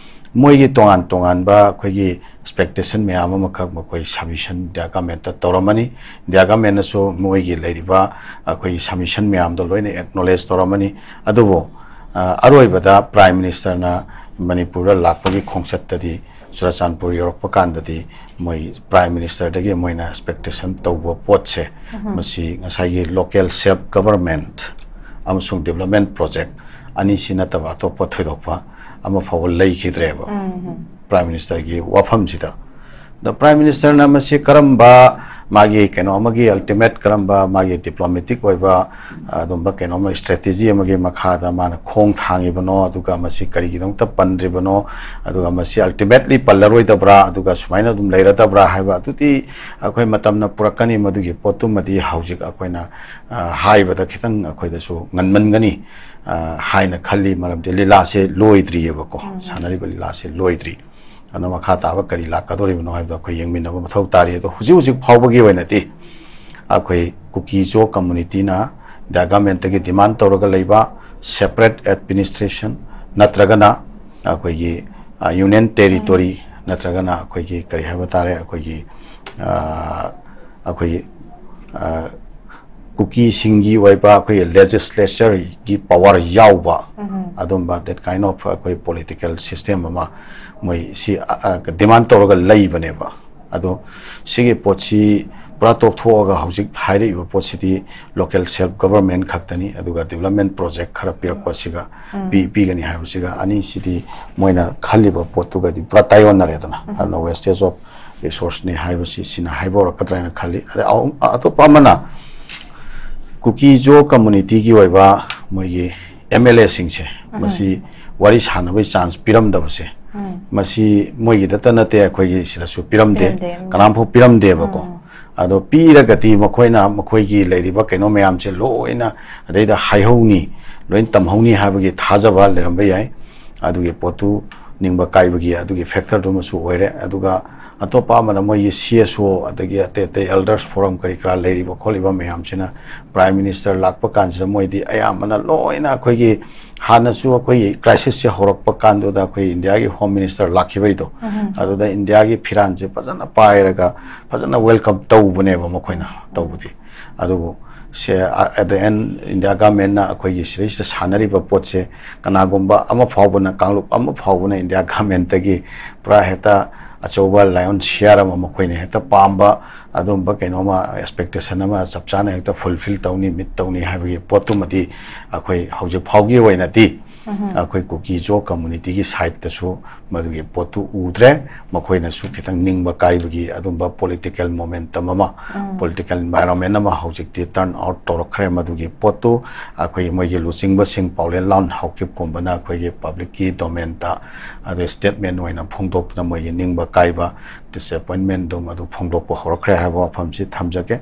ꯃꯣꯏꯒꯤ ꯇꯣꯉꯥꯟ ꯇꯣꯉꯥꯟꯕ ꯑꯩꯈꯣꯏꯒꯤ expectation ꯃꯌꯥꯝ ꯑꯃꯈꯛ ꯃꯈꯣꯏ submission India governmentꯇ ꯇꯧꯔꯝꯃꯅꯤ꯫ India governmentꯅꯁꯨ ꯃꯣꯏꯒꯤ ꯂꯩꯔꯤꯕ ꯑꯩꯈꯣꯏꯒꯤ submission ꯃꯌꯥꯝꯗꯣ ꯂꯣꯏꯅ acknowledge ꯇꯧꯔꯝꯃꯅꯤ꯫ ꯑꯗꯨꯕꯨ ꯑ, ꯑꯔꯣꯏꯕꯗ Prime Ministerꯅ ꯃꯅꯤꯄꯨꯔꯗ ꯂꯥꯛꯄꯒꯤ ꯈꯣꯡꯆꯠꯇꯗꯤ, ꯆꯨꯔꯥꯆꯥꯟꯄꯨꯔ ꯌꯧꯔꯛꯄ ꯀꯥꯟꯗꯗꯤ ꯃꯣꯏ Prime Ministerꯗꯒꯤ ꯃꯣꯏꯅ expectation ꯇꯧꯕ ꯄꯣꯠꯁꯦ, ꯃꯁꯤ ꯉꯁꯥꯏꯒꯤ local self government ꯑꯃꯁꯨꯡ development project ꯑꯅꯤꯁꯤ ꯅꯠꯇꯕ ꯑꯇꯣꯞꯄ ꯊꯣꯏꯗꯣꯛꯄ ꯑꯃ ꯐꯥꯎꯕ ꯂꯩꯈꯤꯗ꯭ꯔꯦꯕ꯫ Prime Ministerꯒꯤ ꯋꯥꯐꯝꯁꯤꯗ꯫ ꯑꯗ Prime Ministerꯅ ꯃꯁꯤ ꯀꯔꯝꯕ ꯃꯥꯒꯤ ꯀꯩꯅꯣ ꯑꯃꯒꯤ ultimate, ꯀꯔꯝꯕ ꯃꯥꯒꯤ diplomatic ꯑꯣꯏꯕ ꯑꯗꯨꯝꯕ ꯀꯩꯅꯣꯝꯃ strategy ꯑꯃꯒꯤ ꯃꯈꯥꯗ ꯃꯥꯅ ꯈꯣꯡ ꯊꯥꯡꯉꯤꯕꯅꯣ, ꯑꯗꯨꯒ ꯃꯁꯤ ꯀꯔꯤꯒꯤꯗꯃꯛꯇ ꯄꯟꯗ꯭ꯔꯤꯕꯅꯣ, ꯑꯗꯨꯒ ꯃꯁꯤ ultimately ꯄꯜꯂꯔꯣꯏꯗꯕ꯭ꯔꯥ, ꯑꯗꯨꯒ ꯁꯨꯃꯥꯏꯅ ꯑꯗꯨꯝ ꯂꯩꯔꯗꯕ꯭ꯔꯥ ꯍꯥꯏꯕ ꯑꯗꯨꯗꯤ ꯑꯩꯈꯣꯏ ꯃꯇꯝꯅ ꯄꯨꯔꯛꯀꯅꯤ꯫ ꯃꯗꯨꯒꯤ ꯄꯣꯠꯇꯨꯃꯗꯤ ꯍꯧꯖꯤꯛ ꯑꯩꯈꯣꯏꯅ, ꯑ, ꯍꯥꯏꯕꯗ ꯈꯤꯇꯪ ꯑꯩꯈꯣꯏꯗꯁꯨ ꯉꯟꯃꯟꯒꯅꯤ, ꯑ, ꯍꯥꯏꯅ ꯈꯜꯂꯤ꯫ ꯃꯔꯝꯗꯤ ꯂꯤꯂꯥꯁꯦ ꯂꯣꯏꯗ꯭ꯔꯤꯑꯕꯀꯣ, ꯁꯥꯟꯅꯔꯤꯕ ꯂꯤꯂꯥꯁꯦ ꯂꯣꯏꯗ꯭ꯔꯤ꯫ ꯑꯗꯨꯅ ꯃꯈꯥ ꯇꯥꯕ ꯀꯔꯤ ꯂꯥꯛꯀꯗꯧꯔꯤꯕꯅꯣ ꯍꯥꯏꯕꯗꯣ ꯑꯩꯈꯣꯏ ꯌꯦꯡꯃꯤꯟꯅꯕ ꯃꯊꯧ ꯇꯥꯔꯤ꯫ ꯑꯗꯣ ꯍꯧꯖꯤꯛ ꯍꯧꯖꯤꯛ ꯐꯥꯎꯕꯒꯤ ꯑꯣꯏꯅꯗꯤ ꯑꯩꯈꯣꯏ ꯀꯨꯀꯤ ꯖꯣ communityꯅ India governmentꯇꯒꯤ demand ꯇꯧꯔꯒ ꯂꯩꯕ separate administration ꯅꯠꯇ꯭ꯔꯒꯅ ꯑꯩꯈꯣꯏꯒꯤ, ꯑ, union territory ꯅꯠꯇ꯭ꯔꯒꯅ ꯑꯩꯈꯣꯏꯒꯤ ꯀꯔꯤ ꯍꯥꯏꯕ ꯇꯥꯔꯦ, ꯑꯩꯈꯣꯏꯒꯤ, ꯑ, ꯑꯩꯈꯣꯏꯒꯤ, ꯑ, ꯀꯨꯀꯤꯁꯤꯡꯒꯤ ꯑꯣꯏꯕ ꯑꯩꯈꯣꯏꯒꯤ legislatureꯒꯤ power ꯌꯥꯎꯕ ꯑꯗꯨꯝꯕ that kind of ꯑꯩꯈꯣꯏ political system ꯑꯃ ꯃꯣꯏ ꯁꯤ, ꯑ, ꯑ, demand ꯇꯧꯔꯒ ꯂꯩꯕꯅꯦꯕ꯫ ꯑꯗꯣ ꯁꯤꯒꯤ ꯄꯣꯠꯁꯤ ꯄꯨꯔꯥ ꯇꯣꯛꯊꯣꯛꯑꯒ ꯍꯧꯖꯤꯛ ꯍꯥꯏꯔꯛꯏꯕ ꯄꯣꯠꯁꯤꯗꯤ local self government ꯈꯛꯇꯅꯤ, ꯑꯗꯨꯒ development project ꯈꯔ ꯄꯤꯔꯛꯄꯁꯤꯒ ꯄꯤ-, ꯄꯤꯒꯅꯤ ꯍꯥꯏꯕꯁꯤꯒ ꯑꯅꯤꯁꯤꯗꯤ ꯃꯣꯏꯅ ꯈꯜꯂꯤꯕ ꯄꯣꯠꯇꯨꯒꯗꯤ ꯄꯨꯔꯥ ꯇꯥꯏꯑꯣꯟꯅꯔꯦꯗꯅ꯫ ꯑꯗꯨꯅ wastage of resourceꯅꯤ ꯍꯥꯏꯕꯁꯤ ꯁꯤꯅ ꯍꯥꯏꯕ ꯍꯧꯔꯛꯀꯗ꯭ꯔꯥ ꯍꯥꯏꯅ ꯈꯜꯂꯤ꯫ ꯑꯗꯩ ꯑꯍꯨꯝ-, ꯑꯇꯣꯞꯄ ꯑꯃꯅ ꯀꯨꯀꯤ ꯖꯣ communityꯒꯤ ꯑꯣꯏꯕ ꯃꯣꯏꯒꯤ MLAꯁꯤꯡꯁꯦ ꯃꯁꯤ ꯋꯥꯔꯤ ꯁꯥꯟꯅꯕꯒꯤ chance ꯄꯤꯔꯝꯗꯕꯁꯦ, ꯃꯁꯤ ꯃꯣꯏꯒꯤꯗꯇ ꯅꯠꯇꯦ, ꯑꯩꯈꯣꯏꯒꯤ ꯁꯤꯗꯁꯨ ꯄꯤꯔꯝꯗꯦ, ꯄꯤꯔꯝꯗꯦ꯫ ꯀꯅꯥꯝꯐꯥꯎ ꯄꯤꯔꯝꯗꯦꯕꯀꯣ꯫ ꯑꯗꯣ ꯄꯤꯔꯒꯗꯤ ꯃꯈꯣꯏꯅ ꯃꯈꯣꯏꯒꯤ ꯂꯩꯔꯤꯕ ꯀꯩꯅꯣ ꯃꯌꯥꯝꯁꯦ ꯂꯣꯏꯅ ꯑꯗꯩꯗ ꯍꯥꯏꯍꯧꯅꯤ, ꯂꯣꯏꯅ ꯇꯝꯍꯧꯅꯤ ꯍꯥꯏꯕꯒꯤ ꯊꯥꯖꯕ ꯂꯩꯔꯝꯕ ꯌꯥꯏ꯫ ꯑꯗꯨꯒꯤ ꯄꯣꯠꯇꯨ ꯅꯤꯡꯕ ꯀꯥꯏꯕꯒꯤ ꯑꯗꯨꯒꯤ factorꯗꯨꯃꯁꯨ ꯑꯣꯏꯔꯦ꯫ ꯑꯗꯨꯒ ꯑꯇꯣꯞꯄ ꯑꯃꯅ ꯃꯣꯏꯒꯤ C S O ꯑꯗꯒꯤ ꯑꯇꯩ ꯑꯇꯩ Elders Forum ꯀꯔꯤ ꯀꯔꯥ ꯂꯩꯔꯤꯕ ꯈꯣꯠꯂꯤꯕ ꯃꯌꯥꯝꯁꯤꯅ Prime Minister ꯂꯥꯛꯄ ꯀꯥꯟꯁꯤꯗ ꯃꯣꯏꯗꯤ ꯑꯌꯥꯝꯕꯅ ꯂꯣꯏꯅ ꯑꯩꯈꯣꯏꯒꯤ ꯍꯥꯟꯅꯁꯨ ꯑꯩꯈꯣꯏꯒꯤ crisis ꯁꯦ ꯍꯧꯔꯛꯄ ꯀꯥꯟꯗꯨꯗ ꯑꯩꯈꯣꯏ India ꯒꯤ Home Minister ꯂꯥꯛꯈꯤꯕꯩꯗꯣ, ꯑꯗꯨꯗ India ꯒꯤ ꯐꯤꯔꯥꯟꯁꯦ ꯐꯖꯅ ꯄꯥꯏꯔꯒ ꯐꯖꯅ welcome ꯇꯧꯕꯅꯦꯕ ꯃꯈꯣꯏꯅ ꯇꯧꯕꯗꯤ꯫ ꯑꯗꯨꯕꯨ ꯁꯦ, at the end India government ꯅ ꯑꯩꯈꯣꯏꯒꯤ ꯁꯤꯗꯩꯁꯤꯗ ꯁꯥꯟꯅꯔꯤꯕ ꯄꯣꯠꯁꯦ ꯀꯅꯥꯒꯨꯝꯕ ꯑꯃ ꯐꯥꯎꯕꯅ, ꯀꯥꯡꯂꯨꯞ ꯑꯃ ꯐꯥꯎꯕꯅ India government ꯇꯒꯤ ꯄꯨꯔꯥ ꯍꯦꯛꯇ ꯑꯆꯧꯕ lion share ꯑꯃ ꯃꯈꯣꯏꯅ ꯍꯦꯛꯇ ꯄꯥꯝꯕ ꯑꯗꯨꯝꯕ ꯀꯩꯅꯣꯃ expectation ꯑꯃ ꯆꯞ ꯆꯥꯅ ꯍꯦꯛꯇ fulfill ꯇꯧꯅꯤ, meet ꯇꯧꯅꯤ ꯍꯥꯏꯕꯒꯤ ꯄꯣꯠꯇꯨꯃꯗꯤ ꯑꯩꯈꯣꯏ ꯍꯧꯖꯤꯛ ꯐꯥꯎꯒꯤ ꯑꯣꯏꯅꯗꯤ ꯑꯩꯈꯣꯏ ꯀꯨꯀꯤ ꯖꯣ community ꯒꯤ side ꯇꯁꯨ ꯃꯗꯨꯒꯤ ꯄꯣꯠꯇꯨ ꯎꯗ꯭ꯔꯦ꯫ ꯃꯈꯣꯏꯅꯁꯨ ꯈꯤꯇꯪ ꯅꯤꯡꯕ ꯀꯥꯏꯕꯒꯤ ꯑꯗꯨꯝꯕ political momentum ꯑꯃ, political environment ꯑꯃ ꯍꯧꯖꯤꯛꯇꯤ turn out ꯇꯧꯔꯛꯈ꯭ꯔꯦ꯫ ꯃꯗꯨꯒꯤ ꯄꯣꯠꯇꯨ ꯑꯩꯈꯣꯏ ꯃꯣꯏꯒꯤ ꯂꯨꯆꯤꯡꯕꯁꯤꯡ ꯄꯥꯎꯂꯦꯟ ꯂꯥꯟ ꯍꯥꯎꯀꯤꯞꯀꯨꯝꯕꯅ ꯑꯩꯈꯣꯏꯒꯤ public ꯀꯤ domain ꯗ ꯑꯗꯨ statement ꯑꯣꯏꯅ ꯐꯣꯡꯗꯣꯛꯇꯨꯅ ꯃꯣꯏꯒꯤ ꯅꯤꯡꯕ ꯀꯥꯏꯕ, disappointment ꯗꯨ ꯃꯗꯨ ꯐꯣꯡꯗꯣꯛꯄ ꯍꯧꯔꯛꯈ꯭ꯔꯦ ꯍꯥꯏꯕ ꯋꯥꯐꯝꯁꯤ ꯊꯝꯖꯒꯦ꯫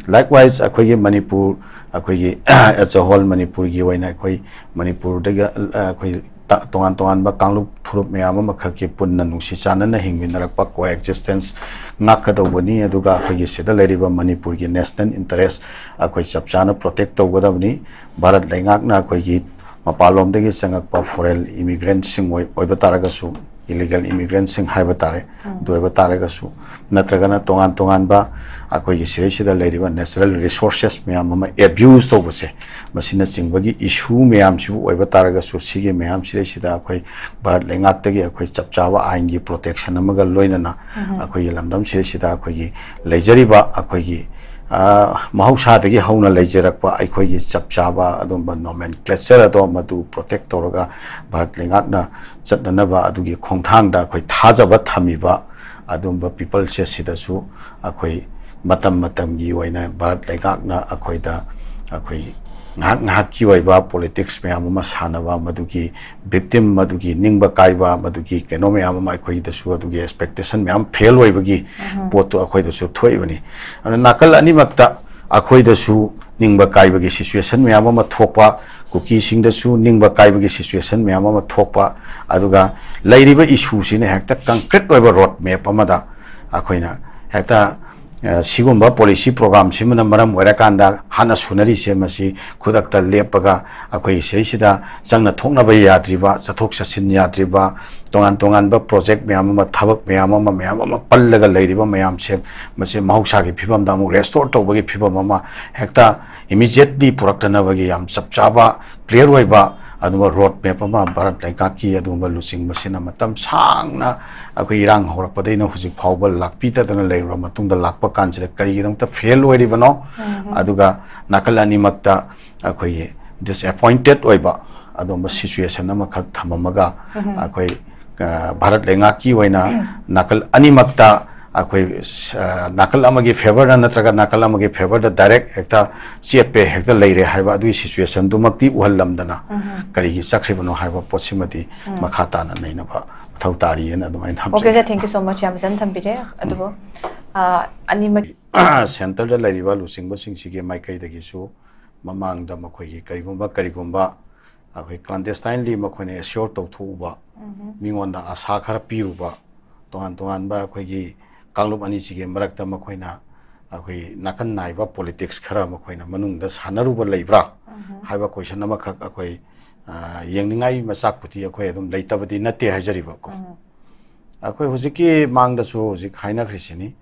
Likewise ꯑꯩꯈꯣꯏꯒꯤ ꯃꯅꯤꯄꯨꯔ, ꯑꯩꯈꯣꯏꯒꯤ as a whole ꯃꯅꯤꯄꯨꯔꯒꯤ ꯑꯣꯏꯅ ꯑꯩꯈꯣꯏ ꯃꯅꯤꯄꯨꯔꯗꯒꯤ ꯑꯩꯈꯣꯏ ꯇ-, ꯇꯣꯉꯥꯟ ꯇꯣꯉꯥꯟꯕ ꯀꯥꯡꯂꯨꯞ ꯐꯨꯔꯨꯞ ꯃꯌꯥꯝ ꯑꯃꯈꯛꯀꯤ ꯄꯨꯟꯅ ꯅꯨꯡꯁꯤ ꯆꯥꯟꯅꯅ ꯍꯤꯡꯃꯤꯟꯅꯔꯛꯄ coexistence ꯉꯥꯛꯀꯗꯧꯕꯅꯤ꯫ ꯑꯗꯨꯒ ꯑꯩꯈꯣꯏꯒꯤ ꯁꯤꯗ ꯂꯩꯔꯤꯕ ꯃꯅꯤꯄꯨꯔꯒꯤ national interest ꯑꯩꯈꯣꯏ ꯆꯞ ꯆꯥꯅ protect ꯇꯧꯒꯗꯕꯅꯤ꯫ ꯚꯥꯔꯠ ꯂꯩꯉꯥꯛꯅ ꯑꯩꯈꯣꯏꯒꯤ ꯃꯄꯥꯟꯂꯣꯝꯗꯒꯤ ꯆꯪꯉꯛꯄ foreign immigrant ꯁꯤꯡ ꯑꯣꯏ-, ꯑꯣꯏꯕ ꯇꯥꯔꯒꯁꯨ, illegal immigrant ꯁꯤꯡ ꯍꯥꯏꯕ ꯇꯥꯔꯦ, ꯑꯗꯨ ꯑꯣꯏꯕ ꯇꯥꯔꯒꯁꯨ, ꯅꯠꯇ꯭ꯔꯒꯅ ꯇꯣꯉꯥꯟ ꯇꯣꯉꯥꯟꯕ ꯑꯩꯈꯣꯏꯒꯤ ꯁꯤꯗꯩꯁꯤꯗ ꯂꯩꯔꯤꯕ natural resources ꯃꯌꯥꯝ ꯑꯃ abuse ꯇꯧꯕꯁꯦ, ꯃꯁꯤꯅꯆꯤꯡꯕꯒꯤ issue ꯃꯌꯥꯝꯁꯤꯕꯨ ꯑꯣꯏꯕ ꯇꯥꯔꯒꯁꯨ, ꯁꯤꯒꯤ ꯃꯌꯥꯝꯁꯤꯗꯩꯁꯤꯗ ꯑꯩꯈꯣꯏ ꯚꯥꯔꯠ ꯂꯩꯉꯥꯛꯇꯒꯤ ꯑꯩꯈꯣꯏ ꯆꯞ ꯆꯥꯕ ꯑꯥꯏꯟꯒꯤ protection ꯑꯃꯒ ꯂꯣꯏꯅꯅ ꯑꯩꯈꯣꯏꯒꯤ ꯂꯝꯗꯝꯁꯤꯗꯩꯁꯤꯗ ꯑꯩꯈꯣꯏꯒꯤ ꯂꯩꯖꯔꯤꯕ ꯑꯩꯈꯣꯏꯒꯤ, ꯑ, ꯃꯍꯧꯁꯥꯗꯒꯤ ꯍꯧꯅ ꯂꯩꯖꯔꯛꯄ ꯑꯩꯈꯣꯏꯒꯤ ꯆꯞ ꯆꯥꯕ ꯑꯗꯨꯝꯕ nomenclature ꯑꯗꯣ ꯃꯗꯨ protect ꯇꯧꯔꯒ ꯚꯥꯔꯠ ꯂꯩꯉꯥꯛꯅ ꯆꯠꯅꯅꯕ ꯑꯗꯨꯒꯤ ꯈꯣꯡꯊꯥꯡꯗ ꯑꯩꯈꯣꯏ ꯊꯥꯖꯕ ꯊꯝꯃꯤꯕ ꯑꯗꯨꯝꯕ people ꯁꯦ ꯁꯤꯗꯁꯨ ꯑꯩꯈꯣꯏ ꯃꯇꯝ ꯃꯇꯝꯒꯤ ꯑꯣꯏꯅ ꯚꯥꯔꯠ ꯂꯩꯉꯥꯛꯅ ꯑꯩꯈꯣꯏꯗ ꯑꯩꯈꯣꯏ ꯉꯥꯏꯍꯥꯛ ꯉꯥꯏꯍꯥꯛꯀꯤ ꯑꯣꯏꯕ politics ꯃꯌꯥꯝ ꯑꯃ ꯁꯥꯟꯅꯕ, ꯃꯗꯨꯒꯤ victim, ꯃꯗꯨꯒꯤ ꯅꯤꯡꯕ ꯀꯥꯏꯕ, ꯃꯗꯨꯒꯤ ꯀꯩꯅꯣ ꯃꯌꯥꯝ ꯑꯃ ꯑꯩꯈꯣꯏꯗꯁꯨ ꯑꯗꯨꯒꯤ expectation ꯃꯌꯥꯝ fail ꯑꯣꯏꯕꯒꯤ ꯄꯣꯠꯇꯨ ꯑꯩꯈꯣꯏꯗꯁꯨ ꯊꯣꯛꯏꯕꯅꯤ꯫ ꯑꯗꯨꯅ ꯅꯥꯀꯜ ꯑꯅꯤꯃꯛꯇ ꯑꯩꯈꯣꯏꯗꯁꯨ ꯅꯤꯡꯕ ꯀꯥꯏꯕꯒꯤ situation ꯃꯌꯥꯝ ꯑꯃ ꯊꯣꯛꯄ, ꯀꯨꯀꯤꯁꯤꯡꯗꯁꯨ ꯅꯤꯡꯕ ꯀꯥꯏꯕꯒꯤ situation ꯃꯌꯥꯝ ꯑꯃ ꯊꯣꯛꯄ, ꯑꯗꯨꯒ ꯂꯩꯔꯤꯕ issue ꯁꯤꯅ ꯍꯦꯛꯇ concrete ꯑꯣꯏꯕ road map ꯑꯃꯗ ꯑꯩꯈꯣꯏꯅ ꯍꯦꯛꯇ ꯑ, ꯁꯤꯒꯨꯝꯕ ꯄꯣꯂꯤꯁꯤ ꯄ꯭ꯔꯣꯒ꯭ꯔꯥꯝꯁꯤꯃꯅ ꯃꯔꯝ ꯑꯣꯏꯔꯀꯥꯟꯗ ꯍꯥꯟꯅ ꯁꯨꯅꯔꯤꯁꯦ, ꯃꯁꯤ ꯈꯨꯗꯛꯇ ꯂꯦꯞꯄꯒ ꯑꯩꯈꯣꯏ ꯁꯤꯗꯩꯁꯤꯗ ꯆꯪꯅ ꯊꯣꯛꯅꯕ ꯌꯥꯗ꯭ꯔꯤꯕ, ꯆꯠꯊꯣꯛ ꯆꯠꯁꯤꯟ ꯌꯥꯗ꯭ꯔꯤꯕ, ꯇꯣꯉꯥꯟ ꯇꯣꯉꯥꯟꯕ ꯄ꯭ꯔꯣꯖꯦꯛ ꯃꯌꯥꯝ ꯑꯃ, ꯊꯕꯛ ꯃꯌꯥꯝ ꯑꯃ, ꯃꯌꯥꯝ ꯑꯃ ꯄꯜꯂꯒ ꯂꯩꯔꯤꯕ ꯃꯌꯥꯝꯁꯦ, ꯃꯁꯤ ꯃꯍꯧꯁꯥꯒꯤ ꯐꯤꯕꯝꯗ ꯑꯃꯨꯛ ꯔꯦꯁꯇꯣꯔ ꯇꯧꯕꯒꯤ ꯐꯤꯕꯝ ꯑꯃ, ꯍꯦꯛꯇ ꯏꯃꯤꯖꯤꯌꯦꯠꯂꯤ ꯄꯨꯔꯛꯇꯅꯕꯒꯤ ꯌꯥꯝ ꯆꯞ ꯆꯥꯕ, ꯀ꯭ꯂꯤꯌꯥꯔ ꯑꯣꯏꯕ ꯑꯗꯨꯒꯨꯝꯕ ꯔꯣꯗ ꯃꯦꯞ ꯑꯃ ꯚꯥꯔꯠ ꯂꯩꯉꯥꯛꯀꯤ ꯑꯗꯨꯒꯨꯝꯕ ꯂꯨꯆꯤꯡꯕꯁꯤꯅ ꯃꯇꯝ ꯁꯥꯡꯅ ꯑꯩꯈꯣꯏ ꯏꯔꯥꯡ ꯍꯧꯔꯛꯄꯗꯩꯅ ꯍꯧꯖꯤꯛ ꯐꯥꯎꯕ ꯂꯥꯛꯄꯤꯗꯗꯅ ꯂꯩꯔꯕ ꯃꯇꯨꯡꯗ ꯂꯥꯛꯄ ꯀꯥꯟꯁꯤꯗ ꯀꯔꯤꯒꯤꯗꯃꯛꯇ ꯐꯦꯜ ꯑꯣꯏꯔꯤꯕꯅꯣ? ꯑꯗꯨꯒ ꯅꯥꯀꯜ ꯑꯅꯤꯃꯛꯇ ꯑꯩꯈꯣꯏꯒꯤ ꯗꯤꯁꯑꯦꯄꯣꯏꯟꯇꯦꯠ ꯑꯣꯏꯕ ꯑꯗꯨꯒꯨꯝꯕ ꯁꯤꯆꯨꯋꯦꯁꯟ ꯑꯃꯈꯛ ꯊꯝꯃꯝꯃꯒ, ꯑꯩꯈꯣꯏ, ꯑ, ꯚꯥꯔꯠ ꯂꯩꯉꯥꯛꯀꯤ ꯑꯣꯏꯅ ꯅꯥꯀꯜ ꯑꯅꯤꯃꯛꯇ ꯑꯩꯈꯣꯏ, ꯑ, ꯅꯥꯀꯜ ꯑꯃꯒꯤ ꯐꯦꯚꯔꯗ ꯅꯠꯇ꯭ꯔꯒ ꯅꯥꯀꯜ ꯑꯃꯒꯤ ꯐꯦꯚꯔꯗ ꯗꯥꯏꯔꯦꯛ ꯍꯦꯛꯇ ꯆꯦꯞꯄꯦ, ꯍꯦꯛꯇ ꯂꯩꯔꯦ ꯍꯥꯏꯕ ꯑꯗꯨꯒꯤ ꯁꯤꯆꯨꯋꯦꯁꯟꯗꯨꯃꯛꯇꯤ ꯎꯍꯜꯂꯝꯗꯅ ꯀꯔꯤꯒꯤ ꯆꯠꯈ꯭ꯔꯤꯕꯅꯣ ꯍꯥꯏꯕ ꯄꯣꯠꯁꯤꯃꯗꯤ ꯃꯈꯥ ꯇꯥꯅ ꯅꯩꯅꯕ ꯃꯊꯧ ꯇꯥꯔꯤꯑꯅ ꯑꯗꯨꯃꯥꯏꯅ ꯊꯝꯖꯒꯦ꯫ Okay, sir, thank you so much. ꯌꯥꯝ ꯐꯖꯅ ꯊꯝꯕꯤꯔꯦ꯫ ꯑꯗꯨꯕꯨ, ꯑ, ꯑꯅꯤꯃꯛ ꯁꯦꯟꯇꯔꯗ ꯂꯩꯔꯤꯕ ꯂꯨꯆꯤꯡꯕꯁꯤꯡꯁꯤꯒꯤ ꯃꯥꯏꯀꯩꯗꯒꯤꯁꯨ ꯃꯃꯥꯡꯗ ꯃꯈꯣꯏꯒꯤ ꯀꯔꯤꯒꯨꯝꯕ, ꯀꯔꯤꯒꯨꯝꯕ ꯑꯩꯈꯣꯏ ꯀ꯭ꯂꯥꯟꯗꯦꯁꯇꯥꯏꯟꯂꯤ ꯃꯈꯣꯏꯅ ꯑꯦꯁꯤꯌꯣꯔ ꯇꯧꯊꯣꯛꯎꯕ, ꯃꯤꯉꯣꯟꯗ ꯑꯁꯥ ꯈꯔ ꯄꯤꯔꯨꯕ, ꯇꯣꯉꯥꯟ ꯇꯣꯉꯥꯟꯕ ꯑꯩꯈꯣꯏꯒꯤ ꯀꯥꯡꯂꯨꯞ ꯑꯅꯤꯁꯤꯒꯤ ꯃꯔꯛꯇ ꯃꯈꯣꯏꯅ ꯑꯩꯈꯣꯏ ꯅꯥꯀꯟ ꯅꯥꯏꯕ ꯄꯣꯂꯤꯇꯤꯛꯁ ꯈꯔ ꯃꯈꯣꯏꯅ ꯃꯅꯨꯡꯗ ꯁꯥꯟꯅꯔꯨꯕ ꯂꯩꯕ꯭ꯔꯥ ꯍꯥꯏꯕ ꯀꯣꯏꯁꯟ ꯑꯃꯈꯛ ꯑꯩꯈꯣꯏ, ꯑ, ꯌꯦꯡꯅꯤꯡꯉꯥꯏ ꯃꯆꯥꯛꯄꯨꯗꯤ ꯑꯩꯈꯣꯏ ꯑꯗꯨꯝ ꯂꯩꯇꯕꯗꯤ ꯅꯠꯇꯦ ꯍꯥꯏꯖꯔꯤꯕꯀꯣ꯫ ꯑꯩꯈꯣꯏ ꯍꯧꯖꯤꯛꯀꯤ ꯃꯥꯡꯗꯁꯨ ꯍꯧꯖꯤꯛ ꯍꯥꯏꯅꯈ꯭ꯔꯤꯁꯤꯅꯤ,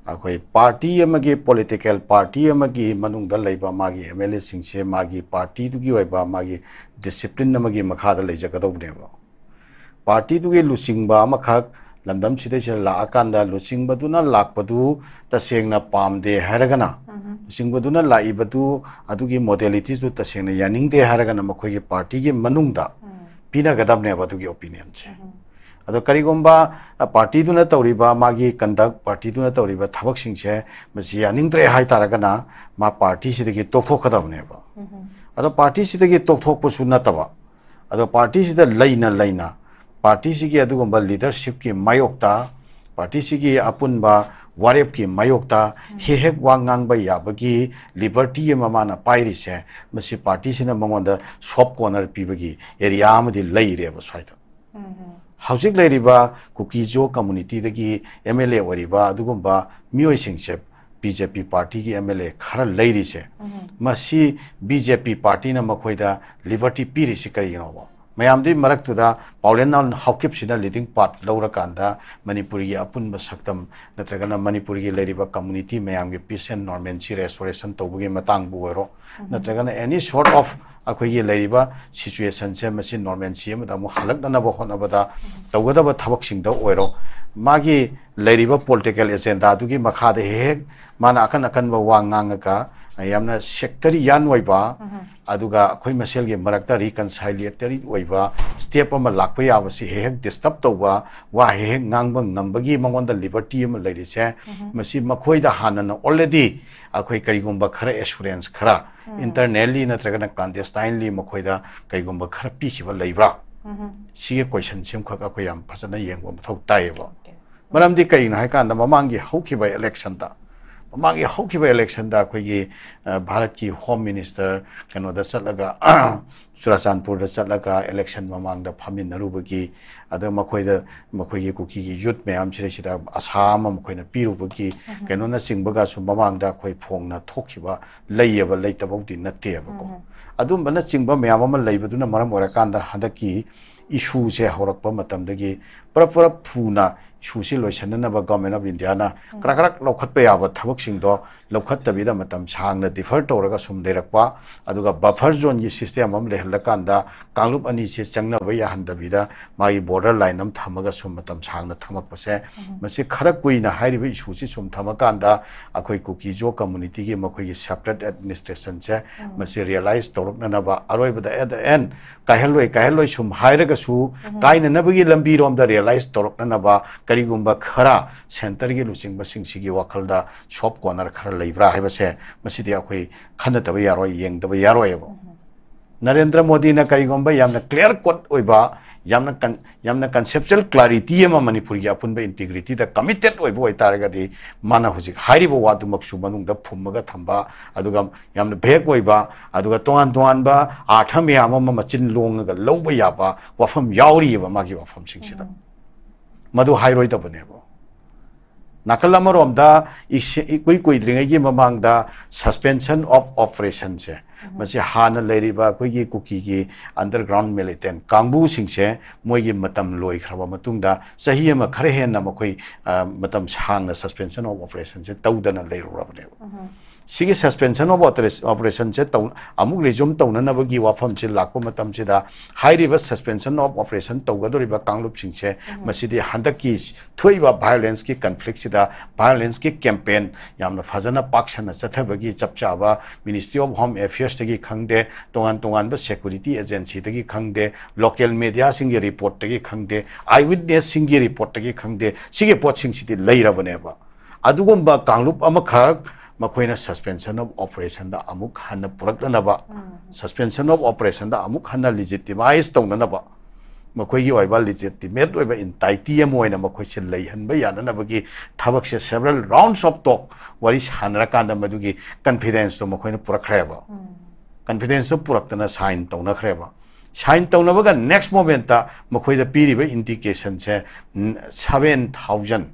ꯑꯩꯈꯣꯏ ꯄꯥꯔꯇꯤ ꯑꯃꯒꯤ, ꯄꯣꯂꯤꯇꯤꯀꯦꯜ ꯄꯥꯔꯇꯤ ꯑꯃꯒꯤ ꯃꯅꯨꯡꯗ ꯂꯩꯕ ꯃꯥꯒꯤ ꯑꯦꯝ ꯑꯦꯜ ꯑꯦꯁꯤꯡꯁꯦ ꯃꯥꯒꯤ ꯄꯥꯔꯇꯤꯗꯨꯒꯤ ꯑꯣꯏꯕ ꯃꯥꯒꯤ ꯗꯤꯁꯤꯄ꯭ꯂꯤꯟ ꯑꯃꯒꯤ ꯃꯈꯥꯗ ꯂꯩꯖꯒꯗꯧꯕꯅꯦꯕ꯫ ꯄꯥꯔꯇꯤꯗꯨꯒꯤ ꯂꯨꯆꯤꯡꯕ ꯑꯃꯈꯛ ꯂꯝꯗꯝꯁꯤꯗꯩꯁꯤꯗ ꯂꯥꯛꯑꯀꯥꯟꯗ ꯂꯨꯆꯤꯡꯕꯗꯨꯅ ꯂꯥꯛꯄꯗꯨ ꯇꯁꯦꯡꯅ ꯄꯥꯝꯗꯦ ꯍꯥꯏꯔꯒꯅ, ꯂꯨꯆꯤꯡꯕꯗꯨꯅ ꯂꯥꯛꯏꯕꯗꯨ ꯑꯗꯨꯒꯤ ꯃꯣꯗꯦꯂꯤꯇꯤꯁꯇꯨ ꯇꯁꯦꯡꯅ ꯌꯥꯅꯤꯡꯗꯦ ꯍꯥꯏꯔꯒꯅ ꯃꯈꯣꯏꯒꯤ ꯄꯥꯔꯇꯤꯒꯤ ꯃꯅꯨꯡꯗ ꯄꯤꯅꯒꯗꯕꯅꯦꯕ ꯑꯗꯨꯒꯤ ꯑꯣꯄꯤꯅꯤꯌꯟꯁꯦ꯫ ꯑꯗꯣ ꯀꯔꯤꯒꯨꯝꯕ, ꯑ, ꯄꯥꯔꯇꯤꯗꯨꯅ ꯇꯧꯔꯤꯕ ꯃꯥꯒꯤ ꯀꯟꯗꯛ, ꯄꯥꯔꯇꯤꯗꯨꯅ ꯇꯧꯔꯤꯕ ꯊꯕꯛꯁꯤꯡꯁꯦ ꯃꯁꯤ ꯌꯥꯅꯤꯡꯗ꯭ꯔꯦ ꯍꯥꯏꯇꯥꯔꯒꯅ ꯃꯥ ꯄꯥꯔꯇꯤꯁꯤꯗꯒꯤ ꯇꯣꯛꯊꯣꯛꯀꯗꯕꯅꯦꯕ꯫ ꯑꯗꯣ ꯄꯥꯔꯇꯤꯁꯤꯗꯒꯤ ꯇꯣꯛꯊꯣꯛꯄꯁꯨ ꯅꯠꯇꯕ, ꯑꯗꯣ ꯄꯥꯔꯇꯤꯁꯤꯗ ꯂꯩꯅ ꯂꯩꯅ ꯄꯥꯔꯇꯤꯁꯤꯒꯤ ꯑꯗꯨꯒꯨꯝꯕ ꯂꯤꯗꯔꯁꯤꯞꯀꯤ ꯃꯥꯌꯣꯛꯇ, ꯄꯥꯔꯇꯤꯁꯤꯒꯤ ꯑꯄꯨꯟꯕ ꯋꯥꯔꯦꯞꯀꯤ ꯃꯥꯌꯣꯛꯇ ꯍꯦꯛ ꯍꯦꯛ ꯋꯥ ꯉꯥꯡꯕ ꯌꯥꯕꯒꯤ ꯂꯤꯕꯔꯇꯤ ꯑꯃ ꯃꯥꯅ ꯄꯥꯏꯔꯤꯁꯦ, ꯃꯁꯤ ꯄꯥꯔꯇꯤꯁꯤꯅ ꯃꯉꯣꯟꯗ ꯁꯣꯐ ꯀꯣꯔꯅꯔ ꯄꯤꯕꯒꯤ ꯑꯦꯔꯤꯌꯥ ꯑꯃꯗꯤ ꯂꯩꯔꯦꯕ ꯁ꯭ꯋꯥꯏꯗ꯫ ꯍꯧꯖꯤꯛ ꯂꯩꯔꯤꯕ ꯀꯨꯀꯤ ꯖꯣ ꯀꯝꯃꯨꯅꯤꯇꯤꯗꯒꯤ ꯑꯦꯝ ꯑꯦꯜ ꯑꯦ ꯑꯣꯏꯔꯤꯕ ꯑꯗꯨꯒꯨꯝꯕ ꯃꯤꯑꯣꯏꯁꯤꯡꯁꯦ, ꯕꯤ ꯖꯦ ꯄꯤ ꯄꯥꯔꯇꯤꯒꯤ ꯑꯦꯝ ꯑꯦꯜ ꯑꯦ ꯈꯔ ꯂꯩꯔꯤꯁꯦ, ꯃꯁꯤ ꯕꯤ ꯖꯦ ꯄꯤ ꯄꯥꯔꯇꯤꯅ ꯃꯈꯣꯏꯗ ꯂꯤꯕꯔꯇꯤ ꯄꯤꯔꯤꯁꯤ ꯀꯔꯤꯒꯤꯅꯣꯕ? ꯃꯌꯥꯝꯗꯨꯒꯤ ꯃꯔꯛꯇꯨꯗ ꯄꯥꯎꯂꯦꯟ ꯍꯥꯎꯀꯤꯞꯁꯤꯅ ꯂꯤꯗꯤꯡ ꯄꯥꯔꯠ ꯂꯧꯔꯀꯥꯟꯗ ꯃꯅꯤꯄꯨꯔꯒꯤ ꯑꯄꯨꯟꯕ ꯁꯛꯇꯝ ꯅꯠꯇ꯭ꯔꯒꯅ ꯃꯅꯤꯄꯨꯔꯒꯤ ꯂꯩꯔꯤꯕ ꯀꯝꯃꯨꯅꯤꯇꯤ ꯃꯌꯥꯝꯒꯤ ꯄꯤꯁ ꯑꯦꯟ ꯅꯣꯔꯃꯦꯟꯁꯤ ꯔꯦꯁꯇꯣꯔꯦꯁꯟ ꯇꯧꯕꯒꯤ ꯃꯇꯥꯡꯕꯨ ꯑꯣꯏꯔꯣ, ꯅꯠꯇ꯭ꯔꯒꯅ ꯑꯦꯅꯤ ꯁꯣꯔꯠ ꯑꯣꯐ ꯑꯩꯈꯣꯏꯒꯤ ꯂꯩꯔꯤꯕ ꯁꯤꯆꯨꯋꯦꯁꯟꯁꯦ ꯃꯁꯤ ꯅꯣꯔꯃꯦꯟꯁꯤ ꯑꯃꯗ ꯑꯃꯨꯛ ꯍꯜꯂꯛꯅꯅꯕ ꯍꯣꯠꯅꯕꯗ ꯇꯧꯒꯗꯕ ꯊꯕꯛꯁꯤꯡꯗ ꯑꯣꯏꯔꯣ, ꯃꯥꯒꯤ ꯂꯩꯔꯤꯕ ꯄꯣꯂꯤꯇꯤꯀꯦꯜ ꯑꯦꯖꯦꯟꯗꯥꯗꯨꯒꯤ ꯃꯈꯥꯗ ꯍꯦꯛ ꯍꯦꯛ ꯃꯥꯅ ꯑꯀꯟ ꯑꯀꯟꯕ ꯋꯥ ꯉꯥꯡꯉꯒ ꯌꯥꯝꯅ ꯁꯦꯛꯇꯔꯤꯌꯥꯟ ꯑꯣꯏꯕ, ꯑꯗꯨꯒ ꯑꯩꯈꯣꯏ ꯃꯁꯦꯜꯒꯤ ꯃꯔꯛꯇ ꯔꯤꯀꯟꯁꯥꯏꯂꯤꯌꯦꯇꯔꯤ ꯑꯣꯏꯕ ꯁ꯭ꯇꯦꯞ ꯑꯃ ꯂꯥꯛꯄ ꯌꯥꯕꯁꯤ ꯍꯦꯛ ꯍꯦꯛ ꯗꯤꯁꯇꯔꯕ ꯇꯧꯕ, ꯋꯥ ꯍꯦꯛ ꯍꯦꯛ ꯉꯥꯡꯕ ꯉꯝꯕꯒꯤ ꯃꯉꯣꯟꯗ ꯂꯤꯕꯔꯇꯤ ꯑꯃ ꯂꯩꯔꯤꯁꯦ, ꯃꯁꯤ ꯃꯈꯣꯏꯗ ꯍꯥꯟꯅꯅ ꯑꯣꯜꯔꯦꯗꯤ ꯑꯩꯈꯣꯏ ꯀꯔꯤꯒꯨꯝꯕ ꯈꯔ ꯑꯦꯁꯨꯔꯦꯟꯁ ꯈꯔ ꯏꯟꯇꯔꯅꯦꯜꯂꯤ ꯅꯠꯇ꯭ꯔꯒꯅ ꯀ꯭ꯂꯥꯟꯗꯦꯁꯇꯥꯏꯟꯂꯤ ꯃꯈꯣꯏꯗ ꯀꯔꯤꯒꯨꯝꯕ ꯈꯔ ꯄꯤꯈꯤꯕ ꯂꯩꯕ꯭ꯔꯥ? ꯁꯤꯒꯤ ꯀꯣꯏꯁꯟꯁꯤꯃꯈꯛ ꯑꯩꯈꯣꯏ ꯌꯥꯝ ꯐꯖꯅ ꯌꯦꯡꯕ ꯃꯊꯧ ꯇꯥꯏꯌꯦꯕ꯫ ꯃꯔꯝꯗꯤ ꯀꯩꯒꯤꯅꯣ ꯍꯥꯏꯀꯥꯟꯗ ꯃꯃꯥꯡꯒꯤ ꯍꯧꯈꯤꯕ ꯏꯂꯦꯛꯁꯟꯗ, ꯃꯃꯥꯡꯒꯤ ꯍꯧꯈꯤꯕ ꯏꯂꯦꯛꯁꯟꯗ ꯑꯩꯈꯣꯏꯒꯤ, ꯑ, ꯚꯥꯔꯠꯀꯤ ꯍꯣꯝ ꯃꯤꯅꯤꯁꯇꯔ ꯀꯩꯅꯣꯗ ꯆꯠꯂꯒ, ꯆꯨꯔꯥꯆꯥꯟꯄꯨꯔꯗ ꯆꯠꯂꯒ ꯏꯂꯦꯛꯁꯟ ꯃꯃꯥꯡꯗ ꯐꯝꯃꯤꯟꯅꯔꯨꯕꯒꯤ, ꯑꯗ ꯃꯈꯣꯏꯗ, ꯃꯈꯣꯏꯒꯤ ꯀꯨꯀꯤꯒꯤ ꯌꯨꯠ ꯃꯌꯥꯝꯁꯤꯗꯩꯁꯤꯗ ꯑꯁꯥ ꯑꯃ ꯃꯈꯣꯏꯅ ꯄꯤꯔꯨꯕꯒꯤ, ꯀꯩꯅꯣꯅꯆꯤꯡꯕꯒꯁꯨ ꯃꯃꯥꯡꯗ ꯑꯩꯈꯣꯏ ꯐꯣꯡꯅ ꯊꯣꯛꯈꯤꯕ ꯂꯩꯌꯦꯕ, ꯂꯩꯇꯕꯕꯨꯗꯤ ꯅꯠꯇꯦꯕꯀꯣ꯫ ꯑꯗꯨꯝꯕꯅꯆꯤꯡꯕ ꯃꯌꯥꯝ ꯑꯃ ꯂꯩꯕꯗꯨꯅ ꯃꯔꯝ ꯑꯣꯏꯔꯀꯥꯟꯗ ꯍꯟꯗꯛꯀꯤ ꯏꯁꯨꯁꯦ ꯍꯧꯔꯛꯄ ꯃꯇꯝꯗꯒꯤ ꯄꯔꯞ ꯄꯔꯞ ꯊꯨꯅ ꯏꯁꯨꯁꯤ ꯂꯣꯏꯁꯤꯟꯅꯅꯕ Government of Indiaꯅ ꯀꯔꯛ ꯀꯔꯛ ꯂꯧꯈꯠꯄ ꯌꯥꯕ ꯊꯕꯛꯁꯤꯡꯗꯣ ꯂꯧꯈꯠꯇꯕꯤꯗ ꯃꯇꯝ ꯁꯥꯡꯅ ꯗꯤꯐꯔ ꯇꯧꯔꯒ ꯁꯨꯝ ꯂꯩꯔꯛꯄ, ꯑꯗꯨꯒ ꯕꯐꯔ ꯖꯣꯟꯒꯤ ꯁꯤꯁꯇꯦꯝ ꯑꯃ ꯂꯩꯍꯜꯂꯀꯥꯟꯗ ꯀꯥꯡꯂꯨꯞ ꯑꯅꯤꯁꯦ ꯆꯪꯅꯕ ꯌꯥꯍꯟꯗꯕꯤꯗ ꯃꯥꯒꯤ ꯕꯣꯔꯗꯔ ꯂꯥꯏꯟ ꯑꯃ ꯊꯝꯃꯒ ꯁꯨꯝ ꯃꯇꯝ ꯁꯥꯡꯅ ꯊꯝꯃꯛꯄꯁꯦ, ꯃꯁꯤ ꯈꯔ ꯀꯨꯏꯅ ꯍꯥꯏꯔꯤꯕ ꯏꯁꯨꯁꯤ ꯁꯨꯝ ꯊꯝꯃꯀꯥꯟꯗ ꯑꯩꯈꯣꯏ ꯀꯨꯀꯤ ꯖꯣ ꯀꯝꯃꯨꯅꯤꯇꯤꯒꯤ ꯃꯈꯣꯏꯒꯤ ꯁꯦꯄꯔꯦꯠ ꯑꯦꯗꯃꯤꯅꯤꯁꯇ꯭ꯔꯦꯁꯟꯁꯦ ꯃꯁꯤ ꯔꯤꯌꯦꯂꯥꯏꯁ ꯇꯧꯔꯛꯅꯅꯕ ꯑꯔꯣꯏꯕꯗ, at the end, ꯀꯥꯏꯍꯜꯂꯣꯏ, ꯀꯥꯏꯍꯜꯂꯣꯏ ꯁꯨꯝ ꯍꯥꯏꯔꯒꯁꯨ ꯀꯥꯏꯅꯅꯕꯒꯤ ꯂꯝꯕꯤꯔꯣꯝꯗ ꯔꯤꯌꯦꯂꯥꯏꯁ ꯇꯧꯔꯛꯅꯅꯕ ꯀꯔꯤꯒꯨꯝꯕ ꯈꯔ ꯁꯦꯟꯇꯔꯒꯤ ꯂꯨꯆꯤꯡꯕꯁꯤꯡꯁꯤꯒꯤ ꯋꯥꯈꯜꯗ ꯁꯣꯐ ꯀꯣꯔꯅꯔ ꯈꯔ ꯂꯩꯕ꯭ꯔꯥ ꯍꯥꯏꯕꯁꯦ ꯃꯁꯤꯗꯤ ꯑꯩꯈꯣꯏ ꯈꯟꯅꯗꯕ ꯌꯥꯔꯣꯏ, ꯌꯦꯡꯗꯕ ꯌꯥꯔꯣꯏꯕ꯫ ꯅꯔꯦꯟꯗ꯭ꯔ ꯃꯣꯗꯤꯅ ꯀꯔꯤꯒꯨꯝꯕ ꯌꯥꯝꯅ clear cut ꯑꯣꯏꯕ, ꯌꯥꯝꯅ con- ꯌꯥꯝꯅ conceptual clarity ꯑꯃ, ꯃꯅꯤꯄꯨꯔꯒꯤ ꯑꯄꯨꯟꯕ integrityꯗ committed ꯑꯣꯏꯕ ꯑꯣꯏꯇꯥꯔꯒꯗꯤ, ꯃꯥꯅ ꯍꯧꯖꯤꯛ ꯍꯥꯏꯔꯤꯕ ꯋꯥꯗꯨꯃꯛꯁꯨ ꯃꯅꯨꯡꯗ ꯐꯨꯝꯃꯒ ꯊꯝꯕ, ꯑꯗꯨꯒ ꯌꯥꯝꯅ vague ꯑꯣꯏꯕ, ꯑꯗꯨꯒ ꯇꯣꯉꯥꯟ ꯇꯣꯉꯥꯟꯕ ꯑꯥꯔꯊ ꯃꯌꯥꯝ ꯑꯃ ꯃꯆꯤꯟ ꯂꯣꯡꯉꯒ ꯂꯧꯕ ꯌꯥꯕ ꯋꯥꯐꯝ ꯌꯥꯎꯔꯤꯑꯕ ꯃꯥꯒꯤ ꯋꯥꯐꯝꯁꯤꯡꯁꯤꯗ꯫ ꯃꯗꯨ ꯍꯥꯏꯔꯣꯏꯗꯕꯅꯦꯕ꯫ ꯅꯥꯀꯜ ꯑꯃꯔꯣꯝꯗ ꯏꯁ- ꯏꯀꯨꯏ ꯀꯨꯏꯗ꯭ꯔꯤꯉꯩꯒꯤ ꯃꯃꯥꯡꯗ suspension of operationꯁꯦ, ꯃꯁꯤ ꯍꯥꯟꯅ ꯂꯩꯔꯤꯕ ꯑꯩꯈꯣꯏꯒꯤ ꯀꯨꯀꯤꯒꯤ underground militant ꯀꯥꯡꯕꯨꯁꯤꯡꯁꯦ ꯃꯣꯏꯒꯤ ꯃꯇꯝ ꯂꯣꯏꯈ꯭ꯔꯕ ꯃꯇꯨꯡꯗ ꯆꯍꯤ ꯑꯃ ꯈꯔ ꯍꯦꯟꯅ ꯃꯈꯣꯏ, ꯑ, ꯃꯇꯝ ꯁꯥꯡꯅ suspension of operationꯁꯦ ꯇꯧꯗꯅ ꯂꯩꯔꯨꯔꯕꯅꯦꯕ꯫ ꯁꯤꯒꯤ suspension of operation- operationꯁꯦ ꯇꯧ- ꯑꯃꯨꯛ resume ꯇꯧꯅꯅꯕꯒꯤ ꯋꯥꯐꯝꯁꯦ ꯂꯥꯛꯄ ꯃꯇꯝꯁꯤꯗ, ꯍꯥꯏꯔꯤꯕ suspension of operation ꯇꯧꯒꯗꯧꯔꯤꯕ ꯀꯥꯡꯂꯨꯞꯁꯤꯡꯁꯦ, ꯃꯁꯤꯗꯤ ꯍꯟꯗꯛꯀꯤ ꯊꯣꯛꯏꯕ violenceꯀꯤ conflictꯁꯤꯗ, violenceꯀꯤ campaign ꯌꯥꯝꯅ ꯐꯖꯅ ꯄꯥꯛ ꯁꯟꯅ ꯆꯠꯊꯕꯒꯤ ꯆꯞ ꯆꯥꯕ Ministry of Home Affairsꯇꯒꯤ ꯈꯪꯗꯦ, ꯇꯣꯉꯥꯟ ꯇꯣꯉꯥꯟꯕ security agencyꯗꯒꯤ ꯈꯪꯗꯦ, local mediaꯁꯤꯡꯒꯤ reportꯇꯒꯤ ꯈꯪꯗꯦ, eyewitnessꯁꯤꯡꯒꯤ reportꯇꯒꯤ ꯈꯪꯗꯦ, ꯁꯤꯒꯤ ꯄꯣꯠꯁꯤꯡꯁꯤꯗꯤ ꯂꯩꯔꯕꯅꯦꯕ꯫ ꯑꯗꯨꯒꯨꯝꯕ ꯀꯥꯡꯂꯨꯞ ꯑꯃꯈꯛ ꯃꯈꯣꯏꯅ suspension of operationꯗ ꯑꯃꯨꯛ ꯍꯟꯅ ꯄꯨꯔꯛꯅꯅꯕ, suspension of operationꯗ ꯑꯃꯨꯛ ꯍꯟꯅ legitimize ꯇꯧꯅꯅꯕ, ꯃꯈꯣꯏꯒꯤ ꯑꯣꯏꯕ legitimate ꯑꯣꯏꯕ entity ꯑꯃ ꯑꯣꯏꯅ ꯃꯈꯣꯏꯁꯦ ꯂꯩꯍꯟꯕ ꯌꯥꯅꯅꯕꯒꯤ ꯊꯕꯛꯁꯦ several rounds of talk, ꯋꯥꯔꯤ ꯁꯥꯟꯅꯔꯀꯥꯟꯗ ꯃꯗꯨꯒꯤ confidenceꯇꯣ ꯃꯈꯣꯏꯅ ꯄꯨꯔꯛꯈ꯭ꯔꯦꯕ꯫ Confidenceꯇꯣ ꯄꯨꯔꯛꯇꯅ sign ꯇꯧꯅꯈ꯭ꯔꯦꯕ꯫ Sign ꯇꯧꯅꯕꯒ next momentꯇ ꯃꯈꯣꯏꯗ ꯄꯤꯔꯤꯕ indicationꯁꯦ, seven thousand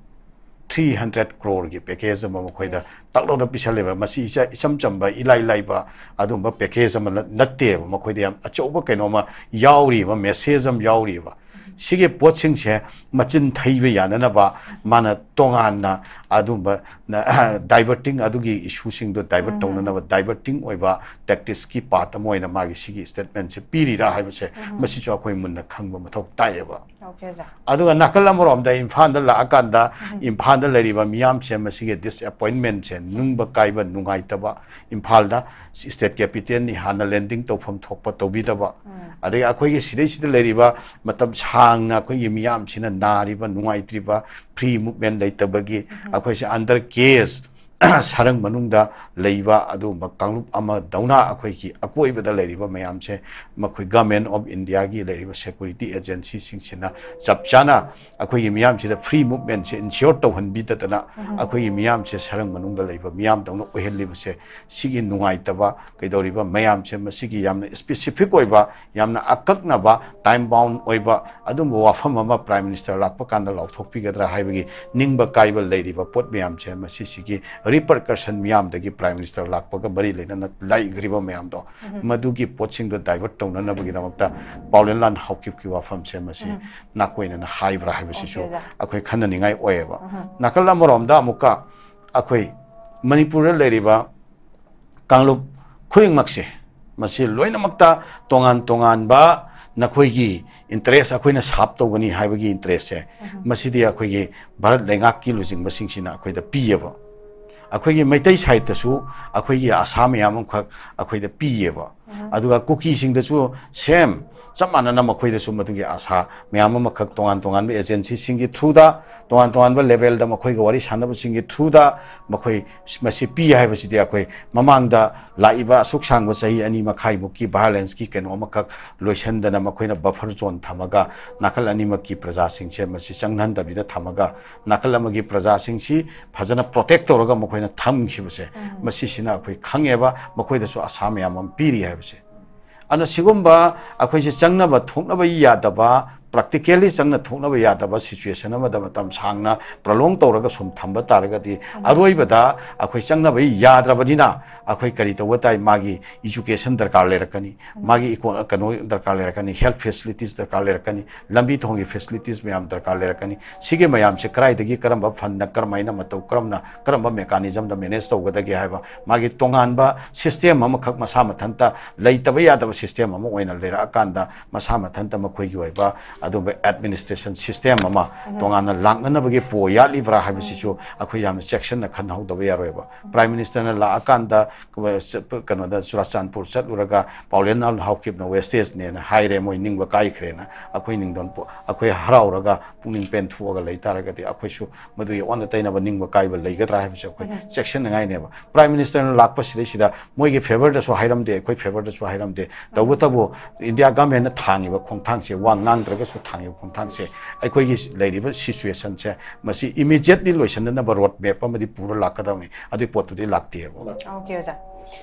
three hundred croreꯒꯤ package ꯑꯃ ꯃꯈꯣꯏꯗ ꯇꯛ ꯂꯥꯎꯅ ꯄꯤꯁꯜꯂꯦꯕ꯫ ꯃꯁꯤ ꯏꯆ- ꯏꯆꯝ ꯆꯝꯕ, ꯏꯂꯥꯏ ꯂꯥꯏꯕ ꯑꯗꯨꯒꯨꯝꯕ package ꯑꯃ ꯅ- ꯅꯠꯇꯦꯕ꯫ ꯃꯈꯣꯏꯗ ꯌꯥꯝ ꯑꯆꯧꯕ ꯀꯩꯅꯣꯝꯃ ꯌꯥꯎꯔꯤꯕ, message ꯑꯃ ꯌꯥꯎꯔꯤꯕ꯫ ꯁꯤꯒꯤ ꯄꯣꯠꯁꯤꯡꯁꯦ ꯃꯆꯤꯟ ꯊꯩꯕ ꯌꯥꯅꯅꯕ ꯃꯥꯅ ꯇꯣꯉꯥꯟꯅ ꯑꯗꯨꯝꯕ ꯅ- diverting, ꯑꯗꯨꯒꯤ issueꯁꯤꯡꯗꯣ divert ꯇꯧꯅꯅꯕ diverting ꯑꯣꯏꯕ tacticsꯀꯤ part ꯑꯃ ꯑꯣꯏꯅ ꯃꯥꯒꯤ ꯁꯤꯒꯤ statementꯁꯦ ꯄꯤꯔꯤꯔꯥ ꯍꯥꯏꯕꯁꯦ, ꯃꯁꯤꯁꯨ ꯑꯩꯈꯣꯏ ꯃꯨꯟꯅ ꯈꯪꯕ ꯃꯊꯧ ꯇꯥꯏꯌꯦꯕ꯫ Okay, sir. ꯑꯗꯨꯒ ꯅꯥꯀꯜ ꯑꯃꯔꯣꯝꯗ ꯏꯝꯐꯥꯜꯗ ꯂꯥꯛꯑꯀꯥꯟꯗ ꯏꯝꯐꯥꯜꯗ ꯂꯩꯔꯤꯕ ꯃꯤꯌꯥꯝꯁꯦ ꯃꯁꯤꯒꯤ disappointmentꯁꯦ, ꯅꯤꯡꯕ ꯀꯥꯏꯕ, ꯅꯨꯡꯉꯥꯏꯇꯕ, ꯏꯝꯐꯥꯜꯗ state capitalꯅꯤ ꯍꯥꯟꯅ landing ꯇꯧꯐꯝ ꯊꯣꯛꯄ ꯇꯧꯕꯤꯗꯕ, ꯑꯗꯒꯤ ꯑꯩꯈꯣꯏꯒꯤ ꯁꯤꯗꯩꯁꯤꯗ ꯂꯩꯔꯤꯕ ꯃꯇꯝ ꯁꯥꯡꯅ ꯑꯩꯈꯣꯏꯒꯤ ꯃꯤꯌꯥꯝꯁꯤꯅ ꯅꯥꯔꯤꯕ, ꯅꯨꯡꯉꯥꯏꯇ꯭ꯔꯤꯕ, free movement ꯂꯩꯇꯕꯒꯤ ꯑꯩꯈꯣꯏꯁꯦ under case ꯁꯔꯪ ꯃꯅꯨꯡꯗ ꯂꯩꯕ ꯑꯗꯨꯒꯨꯝꯕ ꯀꯥꯡꯂꯨꯞ ꯑꯃꯗꯧꯅ ꯑꯩꯈꯣꯏꯒꯤ ꯑꯀꯣꯏꯕꯗ ꯂꯩꯔꯤꯕ ꯃꯌꯥꯝꯁꯦ ꯃꯈꯣꯏ Government of Indiaꯒꯤ ꯂꯩꯔꯤꯕ security agencyꯁꯤꯡꯁꯤꯅ ꯆꯞ ꯆꯥꯅ ꯑꯩꯈꯣꯏꯒꯤ ꯃꯤꯌꯥꯝꯁꯤꯗ free movementꯁꯦ ensure ꯇꯧꯍꯟꯕꯤꯗꯗꯅ ꯑꯩꯈꯣꯏꯒꯤ ꯃꯤꯌꯥꯝꯁꯦ ꯁꯔꯪ ꯃꯅꯨꯡꯗ ꯂꯩꯕ ꯃꯤꯌꯥꯝꯗꯧꯅ ꯑꯣꯏꯍꯜꯂꯤꯕꯁꯦ, ꯁꯤꯒꯤ ꯅꯨꯡꯉꯥꯏꯇꯕ ꯀꯩꯗꯧꯔꯤꯕ ꯃꯌꯥꯝꯁꯦ ꯃꯁꯤꯒꯤ ꯌꯥꯝꯅ specific ꯑꯣꯏꯕ, ꯌꯥꯝꯅ ꯑꯀꯛꯅꯕ, time bound ꯑꯣꯏꯕ ꯑꯗꯨꯝꯕ ꯋꯥꯐꯝ ꯑꯃ Prime Minister ꯂꯥꯛꯄ ꯀꯥꯟꯗ ꯂꯥꯎꯊꯣꯛꯄꯤꯒꯗ꯭ꯔꯥ ꯍꯥꯏꯕꯒꯤ ꯅꯤꯡꯕ ꯀꯥꯏꯕ ꯂꯩꯔꯤꯕ ꯄꯣꯠ ꯃꯌꯥꯝꯁꯦ ꯃꯁꯤꯁꯤꯒꯤ repercussion ꯃꯤꯌꯥꯝꯗꯒꯤ Prime Minister ꯂꯥꯛꯄꯒ ꯃꯔꯤ ꯂꯩꯅꯅ ꯂꯩꯈ꯭ꯔꯤꯕ ꯃꯌꯥꯝꯗꯣ, ꯃꯗꯨꯒꯤ ꯄꯣꯠꯁꯤꯡꯗꯣ divert ꯇꯧꯅꯅꯕꯒꯤꯗꯃꯛꯇ ꯄꯥꯎꯂꯦꯟꯂꯥꯟ ꯍꯥꯎꯀꯤꯞꯀꯤ ꯋꯥꯐꯝꯁꯦ ꯃꯁꯤ ꯅꯥꯀꯣꯏꯅꯅ ꯍꯥꯏꯕ꯭ꯔꯥ ꯍꯥꯏꯕꯁꯤꯁꯨ ꯑꯩꯈꯣꯏ ꯈꯟꯅꯅꯤꯡꯉꯥꯏ ꯑꯣꯏꯌꯦꯕ꯫ ꯅꯥꯀꯜ ꯑꯃꯔꯣꯝꯗ ꯑꯃꯨꯛꯀ ꯑꯩꯈꯣꯏ ꯃꯅꯤꯄꯨꯔꯗ ꯂꯩꯔꯤꯕ ꯀꯥꯡꯂꯨꯞ ꯈꯨꯗꯤꯡꯃꯛꯁꯦ, ꯃꯁꯤ ꯂꯣꯏꯅꯃꯛꯇ ꯇꯣꯉꯥꯟ ꯇꯣꯉꯥꯟꯕ ꯅꯈꯣꯏꯒꯤ interest ꯑꯩꯈꯣꯏꯅ serve ꯇꯧꯒꯅꯤ ꯍꯥꯏꯕꯒꯤ interestꯁꯦ, ꯃꯁꯤꯗꯤ ꯑꯩꯈꯣꯏꯒꯤ ꯚꯥꯔꯠ ꯂꯩꯉꯥꯛꯀꯤ ꯂꯨꯆꯤꯡꯕꯁꯤꯡꯁꯤꯅ ꯑꯩꯈꯣꯏꯗ ꯄꯤꯌꯦꯕ꯫ ꯑꯩꯈꯣꯏꯒꯤ ꯃꯩꯇꯩ sideꯇꯁꯨ ꯑꯩꯈꯣꯏꯒꯤ ꯑꯁꯥ ꯃꯌꯥꯝ ꯑꯃꯈꯛ ꯑꯩꯈꯣꯏꯗ ꯄꯤꯌꯦꯕ꯫ ꯑꯗꯨꯒ ꯀꯨꯀꯤꯁꯤꯡꯗꯁꯨ same, ꯆꯞ ꯃꯥꯟꯅꯅ ꯃꯈꯣꯏꯗꯁꯨ ꯃꯗꯨꯒꯤ ꯑꯁꯥ ꯃꯌꯥꯝ ꯑꯃꯈꯛ ꯇꯣꯉꯥꯟ ꯇꯣꯉꯥꯟꯕ agencyꯁꯤꯡꯒꯤ throughꯗ, ꯇꯣꯉꯥꯟ ꯇꯣꯉꯥꯟꯕ levelꯗ ꯃꯈꯣꯏꯒ ꯋꯥꯔꯤ ꯁꯥꯟꯅꯕꯁꯤꯡꯒꯤ throughꯗ ꯃꯈꯣꯏ ꯃꯁꯤ ꯄꯤ ꯍꯥꯏꯕꯁꯤꯗꯤ ꯑꯩꯈꯣꯏ ꯃꯃꯥꯡꯗ ꯂꯥꯛꯏꯕ ꯑꯁꯨꯛ ꯁꯥꯡꯕ ꯆꯍꯤ ꯑꯅꯤ ꯃꯈꯥꯏꯃꯨꯛꯀꯤ violenceꯀꯤ ꯀꯩꯅꯣ ꯑꯃꯈꯛ ꯂꯣꯏꯁꯤꯟꯗꯅ ꯃꯈꯣꯏꯅ buffer zone ꯊꯝꯃꯒ ꯅꯥꯀꯜ ꯑꯅꯤꯃꯛꯀꯤ ꯄ꯭ꯔꯖꯥꯁꯤꯡꯁꯦ ꯃꯁꯤ ꯆꯪꯍꯟꯗꯕꯤꯗ ꯊꯝꯃꯒ ꯅꯥꯀꯜ ꯑꯃꯒꯤ ꯄ꯭ꯔꯖꯥꯁꯤꯡꯁꯤ ꯐꯖꯅ protect ꯇꯧꯔꯒ ꯃꯈꯣꯏꯅ ꯊꯝꯈꯤꯕꯁꯦ, ꯃꯁꯤꯁꯤꯅ ꯑꯩꯈꯣꯏ ꯈꯪꯉꯦꯕ ꯃꯈꯣꯏꯗꯁꯨ ꯑꯁꯥ ꯃꯌꯥꯝ ꯑꯃ ꯄꯤꯔꯤ ꯍꯥꯏꯕꯁꯦ꯫ ꯑꯗꯨꯅ ꯁꯤꯒꯨꯝꯕ ꯑꯩꯈꯣꯏꯁꯦ ꯆꯪꯅꯕ ꯊꯣꯛꯅꯕ ꯌꯥꯗꯕ, practically ꯆꯪꯅ ꯊꯣꯛꯅꯕ ꯌꯥꯗꯕ situation ꯑꯃꯗ ꯃꯇꯝ ꯁꯥꯡꯅ prolong ꯇꯧꯔꯒ ꯁꯨꯝ ꯊꯝꯕ ꯇꯥꯔꯒꯗꯤ ꯑꯔꯣꯏꯕꯗ ꯑꯩꯈꯣꯏ ꯆꯪꯅꯕ ꯌꯥꯗ꯭ꯔꯕꯅꯤꯅ ꯑꯩꯈꯣꯏ ꯀꯔꯤ ꯇꯧꯕ ꯇꯥꯏ? ꯃꯥꯒꯤ education ꯗꯔꯀꯥꯔ ꯂꯩꯔꯛꯀꯅꯤ, ꯃꯥꯒꯤ ꯏꯀꯣ-, ꯀꯩꯅꯣ ꯗꯔꯀꯥꯔ ꯂꯩꯔꯛꯀꯅꯤ, health facilities ꯗꯔꯀꯥꯔ ꯂꯩꯔꯛꯀꯅꯤ, ꯂꯝꯕꯤ ꯊꯣꯡꯒꯤ facilities ꯃꯌꯥꯝ ꯗꯔꯀꯥꯔ ꯂꯩꯔꯛꯀꯅꯤ꯫ ꯁꯤꯒꯤ ꯃꯌꯥꯝꯁꯦ ꯀꯗꯥꯏꯗꯒꯤ ꯀꯔꯝꯕ fundꯅ ꯀꯔꯝꯍꯥꯏꯅ ꯃꯇꯧ ꯀꯔꯝꯅ ꯀꯔꯝꯕ mechanismꯗ manage ꯇꯧꯒꯗꯒꯦ ꯍꯥꯏꯕ ꯃꯥꯒꯤ ꯇꯣꯉꯥꯟꯕ system ꯑꯃꯈꯛ ꯃꯁꯥ ꯃꯊꯟꯇ ꯂꯩꯇꯕ ꯌꯥꯗꯕ system ꯑꯃ ꯑꯣꯏꯅ ꯂꯩꯔꯛꯑꯀꯥꯟꯗ ꯃꯁꯥ ꯃꯊꯟꯇ ꯃꯈꯣꯏꯒꯤ ꯑꯣꯏꯕ ꯑꯗꯨꯒꯨꯝꯕ administration system ꯑꯃ ꯇꯣꯉꯥꯟꯅ ꯂꯥꯛꯅꯅꯕꯒꯤ ꯄꯣ ꯌꯥꯠꯂꯤꯕ꯭ꯔꯥ ꯍꯥꯏꯕꯁꯤꯁꯨ ꯑꯩꯈꯣꯏ ꯌꯥꯝꯅ ꯆꯦꯛꯁꯤꯟꯅ ꯈꯟꯅꯍꯧꯗꯕ ꯌꯥꯔꯣꯏꯕ꯫ Prime Minister ꯅ ꯂꯥꯛꯑꯀꯥꯟꯗ ꯀꯩꯅꯣꯗ ꯆꯨꯔꯥꯆꯥꯟꯄꯨꯔ ꯆꯠꯂꯨꯔꯒ ꯄꯥꯎꯂꯦꯟ ꯅꯥꯎ ꯍꯥꯎꯀꯤꯞꯅ wastage ꯅꯦꯅ ꯍꯥꯏꯔꯦ, ꯃꯣꯏ ꯅꯤꯡꯕ ꯀꯥꯏꯈ꯭ꯔꯦꯅ꯫ ꯑꯩꯈꯣꯏ ꯅꯤꯡꯗꯣꯟ ꯄꯣ-, ꯑꯩꯈꯣꯏ ꯍꯔꯥꯎꯔꯒ ꯄꯨꯛꯅꯤꯡ ꯄꯦꯟꯊꯣꯛꯑꯒ ꯂꯩ ꯇꯥꯔꯒꯗꯤ ꯑꯩꯈꯣꯏꯁꯨ ꯃꯗꯨꯒꯤ ꯑꯣꯟꯅ ꯇꯩꯅꯕ ꯅꯤꯡꯕ ꯀꯥꯏꯕ ꯂꯩꯒꯗ꯭ꯔꯥ ꯍꯥꯏꯕꯁꯦ ꯑꯩꯈꯣꯏ ꯆꯦꯛꯁꯤꯟꯅꯤꯡꯉꯥꯏꯅꯦꯕ꯫ Prime Minister ꯅ ꯂꯥꯛꯄꯁꯤꯗꯩꯁꯤꯗ ꯃꯣꯏꯒꯤ favour ꯗꯁꯨ ꯍꯥꯏꯔꯝꯗꯦ, ꯑꯩꯈꯣꯏ favour ꯗꯁꯨ ꯍꯥꯏꯔꯝꯗꯦ꯫ ꯇꯧꯕꯇꯕꯨ India government ꯅ ꯊꯥꯡꯉꯤꯕ ꯈꯣꯡꯊꯥꯡꯁꯦ, ꯋꯥ ꯉꯥꯡꯗ꯭ꯔꯒꯁꯨ ꯊꯥꯡꯉꯤꯕ ꯈꯣꯡꯊꯥꯡꯁꯦ, ꯑꯩꯈꯣꯏꯒꯤ ꯂꯩꯔꯤꯕ situation ꯁꯦ ꯃꯁꯤ immediately ꯂꯣꯏꯁꯤꯟꯅꯅꯕ road map ꯑꯃꯗꯤ ꯄꯨꯔ ꯂꯥꯛꯀꯗꯕꯅꯤ꯫ ꯑꯗꯨꯒꯤ ꯄꯣꯠꯇꯨꯗꯤ ꯂꯥꯛꯇꯦꯕ꯫ Okay, ꯑꯣꯖꯥ꯫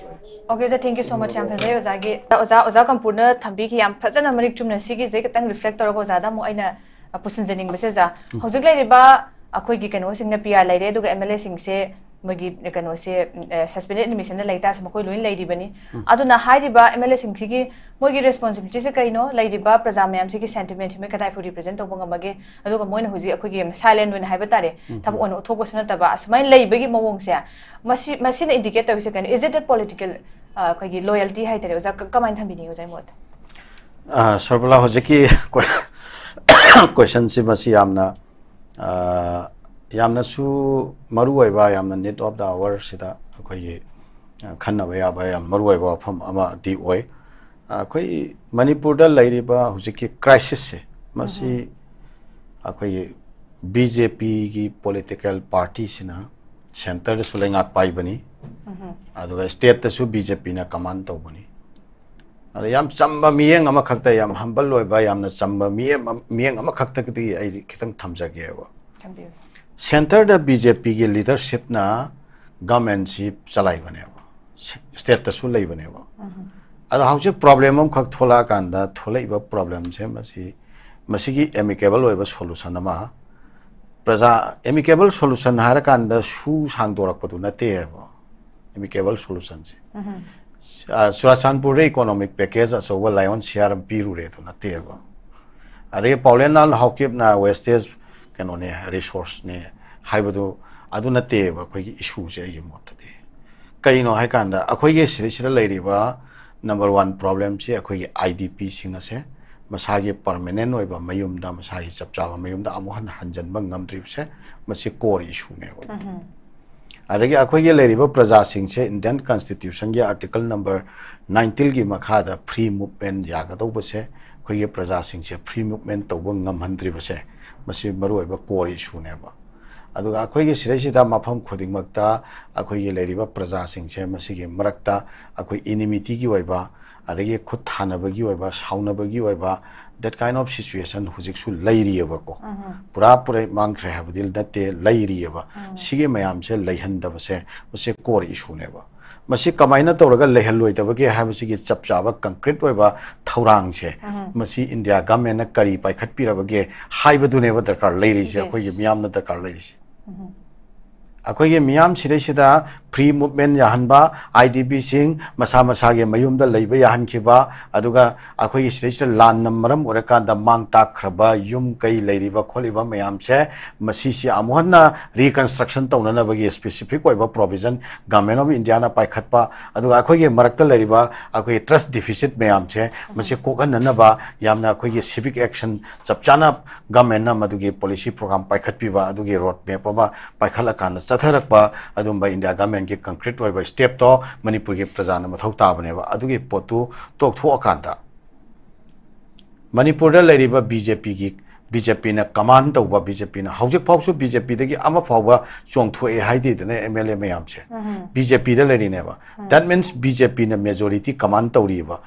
Okay, ꯑꯣꯖꯥ, thank you so much. ꯌꯥꯝ ꯐꯖꯩ ꯑꯣꯖꯥꯒꯤ, ꯑꯣꯖꯥ, ꯑꯣꯖꯥ ꯀꯝꯄꯨꯔꯅ ꯊꯝꯕꯤꯈꯤ ꯌꯥꯝ ꯐꯖꯅ ꯃꯔꯤꯛ ꯆꯨꯝꯅ꯫ ꯁꯤꯒꯤꯁꯦ ꯈꯤꯇꯪ reflect ꯇꯧꯔꯒ ꯑꯣꯖꯥꯗ ꯑꯃꯨꯛ ꯑꯩꯅ, ꯑ, ꯄꯨꯁꯤꯟꯖꯅꯤꯡꯕꯁꯦ ꯑꯣꯖꯥ, ꯍꯧꯖꯤꯛ ꯂꯩꯔꯤꯕ ꯑꯩꯈꯣꯏꯒꯤ ꯀꯩꯅꯣꯁꯤꯡꯅ P R ꯂꯩꯔꯦ, ꯑꯗꯨꯒ M L A ꯁꯤꯡꯁꯦ ꯃꯣꯏꯒꯤ ꯀꯩꯅꯣꯁꯦ, ꯎꯝ, ꯑ, suspended animation ꯗ ꯂꯩꯇꯥꯔꯁꯨ ꯃꯈꯣꯏ ꯂꯣꯏꯅ ꯂꯩꯔꯤꯕꯅꯤ꯫ ꯑꯗꯨꯅ ꯍꯥꯏꯔꯤꯕ M L A ꯁꯤꯡꯁꯤꯒꯤ ꯃꯣꯏꯒꯤ responsibility ꯁꯦ ꯀꯩꯅꯣ? ꯂꯩꯔꯤꯕ ꯄ꯭ꯔꯖꯥ ꯃꯌꯥꯝꯁꯤꯒꯤ sentiment ꯁꯤ ꯃꯣꯏ ꯀꯗꯥꯏ ꯐꯥꯎ represent ꯇꯧꯕ ꯉꯝꯃꯒꯦ? ꯑꯗꯨꯒ ꯃꯣꯏꯅ ꯍꯧꯖꯤꯛ ꯑꯩꯈꯣꯏꯒꯤ silent ꯑꯣꯏꯅ ꯍꯥꯏꯕ ꯇꯥꯔꯦ, ꯊꯕꯛ ꯑꯣꯏꯅ ꯎꯠꯊꯣꯛꯄꯁꯨ ꯅꯠꯇꯕ, ꯑꯁꯨꯃꯥꯏꯅ ꯂꯩꯕꯒꯤ ꯃꯑꯣꯡꯁꯦ, ꯃꯁꯤ, ꯃꯁꯤꯅ indicate ꯇꯧꯔꯤꯁꯦ ꯀꯩꯅꯣ? Is it a political, ꯑ, ꯑꯩꯈꯣꯏꯒꯤ loyalty ꯍꯥꯏꯇꯥꯔꯦ ꯑꯣꯖꯥ, ꯀ-, ꯀꯃꯥꯏꯅ ꯊꯝꯕꯤꯅꯤꯡꯉꯤ ꯑꯣꯖꯥꯒꯤ ꯃꯣꯠꯇ? ꯑ, ꯁꯔꯕꯂꯥ, ꯍꯧꯖꯤꯛꯀꯤ question ꯁꯤ ꯃꯁꯤ ꯌꯥꯝꯅ, ꯑ, ꯌꯥꯝꯅꯁꯨ ꯃꯔꯨ ꯑꯣꯏꯕ, ꯌꯥꯝꯅ need of the hour ꯁꯤꯗ ꯑꯩꯈꯣꯏꯒꯤ, ꯑ, ꯈꯟꯅꯕ ꯌꯥꯕ ꯌꯥꯝ ꯃꯔꯨ ꯑꯣꯏꯕ ꯋꯥꯐꯝ ꯑꯃꯗꯤ ꯑꯣꯏ꯫ ꯑ, ꯑꯩꯈꯣꯏ ꯃꯅꯤꯄꯨꯔꯗ ꯂꯩꯔꯤꯕ ꯍꯧꯖꯤꯛꯀꯤ crisis ꯁꯦ, ꯃꯁꯤ ꯑꯩꯈꯣꯏꯒꯤ B J P ꯒꯤ political party ꯁꯤꯅ centre ꯗꯁꯨ ꯂꯩꯉꯥꯛ ꯄꯥꯏꯕꯅꯤ, ꯑꯗꯨꯒ state ꯇꯁꯨ B J P ꯅ command ꯇꯧꯕꯅꯤ꯫ ꯑꯗ ꯌꯥꯝ ꯆꯝꯕ ꯃꯤꯠꯌꯦꯡ ꯑꯃꯈꯛꯇ, ꯌꯥꯝ humble ꯑꯣꯏꯕ, ꯌꯥꯝꯅ ꯆꯝꯕ ꯃꯤꯠꯌꯦꯡ ꯑꯃ-, ꯃꯤꯠꯌꯦꯡ ꯑꯃꯈꯛꯇꯒꯤꯗꯤ ꯑꯩ ꯈꯤꯇꯪ ꯊꯝꯖꯒꯦꯕ꯫ ꯊꯝꯕꯤꯌꯨ꯫ Centre ꯗ B J P ꯒꯤ leadership ꯅ government ꯁꯤ ꯆꯂꯥꯏꯕꯅꯦꯕ, state ꯇꯁꯨ ꯂꯩꯕꯅꯦꯕ꯫ ꯑꯗꯣ ꯍꯧꯖꯤꯛ problem ꯑꯃꯈꯛ ꯊꯣꯛꯂꯛꯑꯀꯥꯟꯗ ꯊꯣꯛꯂꯛꯏꯕ problem ꯁꯦ ꯃꯁꯤ, ꯃꯁꯤꯒꯤ amicable ꯑꯣꯏꯕ solution ꯑꯃ, ꯄ꯭ꯔꯖꯥ, amicable solution ꯍꯥꯏꯔꯀꯥꯟꯗ ꯁꯨ ꯁꯥꯡꯗꯣꯔꯛꯄꯗꯨ ꯅꯠꯇꯦꯕ꯫ Amicable solution ꯁꯦ, ꯑ, ꯆꯨꯔꯥꯆꯥꯟꯄꯨꯔꯗ economic package ꯑꯆꯧꯕ lion share ꯑꯃ ꯄꯤꯔꯨꯔꯦ ꯑꯗꯨ ꯅꯠꯇꯦꯕ꯫ ꯑꯗꯒꯤ ꯄꯥꯎꯂꯦꯟ ꯅꯥꯎ ꯍꯥꯎꯀꯤꯞꯅ wastage ꯀꯩꯅꯣꯅꯦ, resource ꯅꯦ ꯍꯥꯏꯕꯗꯨ ꯑꯗꯨ ꯅꯠꯇꯦꯕ ꯑꯩꯈꯣꯏꯒꯤ issue ꯁꯦ ꯑꯩꯒꯤ ꯃꯣꯠꯇꯗꯤ꯫ ꯀꯩꯅꯣ ꯍꯥꯏꯀꯥꯟꯗ ꯑꯩꯈꯣꯏꯒꯤ ꯁꯤꯗꯩꯁꯤꯗ ꯂꯩꯔꯤꯕ number one problem ꯁꯤ ꯑꯩꯈꯣꯏꯒꯤ I D P ꯁꯤꯡ ꯑꯁꯦ ꯃꯁꯥꯒꯤ ꯄꯔꯃꯅꯦꯟ ꯑꯣꯏꯕ ꯃꯌꯨꯝꯗ, ꯃꯁꯥꯒꯤ ꯆꯞ ꯆꯥꯕ ꯃꯌꯨꯝꯗ ꯑꯃꯨꯛ ꯍꯟꯅ ꯍꯟꯖꯟꯕ ꯉꯝꯗ꯭ꯔꯤꯕꯁꯦ, ꯃꯁꯤ ꯀꯣꯔ ꯏꯁꯨꯅꯦꯕ꯫ ꯑꯗꯒꯤ ꯑꯩꯈꯣꯏꯒꯤ ꯂꯩꯔꯤꯕ ꯄ꯭ꯔꯖꯥꯁꯤꯡꯁꯦ, ꯏꯟꯗꯤꯌꯟ ꯀꯟꯁꯇꯤꯇ꯭ꯌꯨꯁꯟꯒꯤ ꯑꯥꯔꯇꯤꯀꯜ ꯅꯝꯕꯔ ꯅꯥꯏꯟꯇꯤꯟꯒꯤ ꯃꯈꯥꯗ ꯐ꯭ꯔꯤ ꯃꯨꯚꯃꯦꯟ ꯌꯥꯒꯗꯧꯕꯁꯦ, ꯑꯩꯈꯣꯏꯒꯤ ꯄ꯭ꯔꯖꯥꯁꯤꯡꯁꯦ ꯐ꯭ꯔꯤ ꯃꯨꯚꯃꯦꯟ ꯇꯧꯕ ꯉꯝꯍꯟꯗ꯭ꯔꯤꯕꯁꯦ, ꯃꯁꯤ ꯃꯔꯨꯑꯣꯏꯕ ꯀꯣꯔ ꯏꯁꯨꯅꯦꯕ꯫ ꯑꯗꯨꯒ ꯑꯩꯈꯣꯏꯒꯤ ꯁꯤꯗꯩꯁꯤꯗ ꯃꯐꯝ ꯈꯨꯗꯤꯡꯃꯛꯇ ꯑꯩꯈꯣꯏꯒꯤ ꯂꯩꯔꯤꯕ ꯄ꯭ꯔꯖꯥꯁꯤꯡꯁꯦ, ꯃꯁꯤꯒꯤ ꯃꯔꯛꯇ ꯑꯩꯈꯣꯏ ꯏꯅꯤꯃꯤꯇꯤꯒꯤ ꯑꯣꯏꯕ, ꯑꯗꯒꯤ ꯈꯨꯠ ꯊꯥꯅꯕꯒꯤ ꯑꯣꯏꯕ, ꯁꯥꯎꯅꯕꯒꯤ ꯑꯣꯏꯕ, that kind of situation ꯍꯧꯖꯤꯛꯁꯨ ꯂꯩꯔꯤꯑꯕꯀꯣ꯫ ꯄꯨꯔꯥ ꯄꯨꯔꯩ ꯃꯥꯡꯈ꯭ꯔꯦ ꯍꯥꯏꯕꯗꯤ ꯅꯠꯇꯦ, ꯂꯩꯔꯤꯑꯕ꯫ ꯁꯤꯒꯤ ꯃꯌꯥꯝꯁꯦ ꯂꯩꯍꯟꯗꯕꯁꯦ, ꯃꯁꯤ ꯀꯣꯔ ꯏꯁꯨꯅꯦꯕ꯫ ꯃꯁꯤ ꯀꯃꯥꯏꯅ ꯇꯧꯔꯒ ꯂꯩꯍꯜꯂꯣꯏꯗꯕꯒꯦ ꯍꯥꯏꯕꯁꯤꯒꯤ ꯆꯞ ꯆꯥꯕ ꯀꯪꯀ꯭ꯔꯤꯠ ꯑꯣꯏꯕ ꯊꯧꯔꯥꯡꯁꯦ, ꯃꯁꯤ ꯏꯟꯗꯤꯌꯥ ꯒꯃꯦꯟꯅ ꯀꯔꯤ ꯄꯥꯏꯈꯠꯄꯤꯔꯕꯒꯦ ꯍꯥꯏꯕꯗꯨꯅꯦꯕ ꯗꯔꯀꯥꯔ ꯂꯩꯔꯤꯁꯦ, ꯑꯩꯈꯣꯏꯒꯤ ꯃꯤꯌꯥꯝꯅ ꯗꯔꯀꯥꯔ ꯂꯩꯔꯤꯁꯦ꯫ ꯑꯩꯈꯣꯏꯒꯤ ꯃꯤꯌꯥꯝ ꯁꯤꯗꯩꯁꯤꯗ ꯐ꯭ꯔꯤ ꯃꯨꯚꯃꯦꯟ ꯌꯥꯍꯟꯕ, ꯑꯥꯏ ꯗꯤ ꯄꯤꯁꯤꯡ ꯃꯁꯥ ꯃꯁꯥꯒꯤ ꯃꯌꯨꯝꯗ ꯂꯩꯕ ꯌꯥꯍꯟꯈꯤꯕ, ꯑꯗꯨꯒ ꯑꯩꯈꯣꯏꯒꯤ ꯁꯤꯗꯩꯁꯤꯗ ꯂꯥꯟꯅ ꯃꯔꯝ ꯑꯣꯏꯔꯀꯥꯟꯗ ꯃꯥꯡ ꯇꯥꯛꯈ꯭ꯔꯕ ꯌꯨꯝ ꯀꯩ ꯂꯩꯔꯤꯕ ꯈꯣꯠꯂꯤꯕ ꯃꯌꯥꯝꯁꯦ, ꯃꯁꯤꯁꯤ ꯑꯃꯨꯛ ꯍꯟꯅ ꯔꯤꯀꯟꯁꯇ꯭ꯔꯛꯁꯟ ꯇꯧꯅꯅꯕꯒꯤ ꯁ꯭ꯄꯦꯁꯤꯐꯤꯛ ꯑꯣꯏꯕ ꯄ꯭ꯔꯣꯚꯤꯖꯟ ꯒꯃꯦꯟ ꯑꯣꯐ ꯏꯟꯗꯤꯌꯥꯅ ꯄꯥꯏꯈꯠꯄ, ꯑꯗꯨꯒ ꯑꯩꯈꯣꯏꯒꯤ ꯃꯔꯛꯇ ꯂꯩꯔꯤꯕ ꯑꯩꯈꯣꯏꯒꯤ ꯇ꯭ꯔꯁ ꯗꯤꯐꯤꯁꯤꯠ ꯃꯌꯥꯝꯁꯦ, ꯃꯁꯤ ꯀꯣꯛꯍꯟꯅꯅꯕ ꯌꯥꯝꯅ ꯑꯩꯈꯣꯏꯒꯤ ꯁꯤꯚꯤꯛ ꯑꯦꯛꯁꯟ ꯆꯞ ꯆꯥꯅ ꯒꯃꯦꯟꯅ ꯃꯗꯨꯒꯤ ꯄꯣꯂꯤꯁꯤ ꯄ꯭ꯔꯣꯒ꯭ꯔꯥꯝ ꯄꯥꯏꯈꯠꯄꯤꯕ, ꯑꯗꯨꯒꯤ ꯔꯣꯗ ꯃꯦꯞ ꯑꯃ ꯄꯥꯏꯈꯠꯂꯀꯥꯟꯗ ꯆꯠꯊꯔꯛꯄ ꯑꯗꯨꯝꯕ ꯏꯟꯗꯤꯌꯥ ꯒꯃꯦꯟꯒꯤ ꯀꯪꯀ꯭ꯔꯤꯠ ꯑꯣꯏꯕ ꯁ꯭ꯇꯦꯞꯇꯣ ꯃꯅꯤꯄꯨꯔꯒꯤ ꯄ꯭ꯔꯖꯥꯅ ꯃꯊꯧ ꯇꯥꯕꯅꯦꯕ꯫ ꯑꯗꯨꯒꯤ ꯄꯣꯠꯇꯨ ꯇꯣꯛꯊꯣꯛꯑꯀꯥꯟꯗ ꯃꯅꯤꯄꯨꯔꯗ ꯂꯩꯔꯤꯕ ꯕꯤ ꯖꯦ ꯄꯤꯒꯤ, ꯕꯤ ꯖꯦ ꯄꯤꯅ ꯀꯃꯥꯟ ꯇꯧꯕ, ꯕꯤ ꯖꯦ ꯄꯤꯅ ꯍꯧꯖꯤꯛ ꯐꯥꯎꯁꯨ ꯕꯤ ꯖꯦ ꯄꯤꯗꯒꯤ ꯑꯃ ꯐꯥꯎꯕ ꯆꯣꯡꯊꯣꯛꯑꯦ ꯍꯥꯏꯗꯦꯗꯅ ꯑꯦꯝ ꯑꯦꯜ ꯑꯦ ꯃꯌꯥꯝꯁꯦ꯫ ꯕꯤ ꯖꯦ ꯄꯤꯗ ꯂꯩꯔꯤꯅꯦꯕ꯫ That means ꯕꯤ ꯖꯦ ꯄꯤꯅ ꯃꯦꯖꯣꯔꯤꯇꯤ ꯀꯃꯥꯟ ꯇꯧꯔꯤꯕ꯫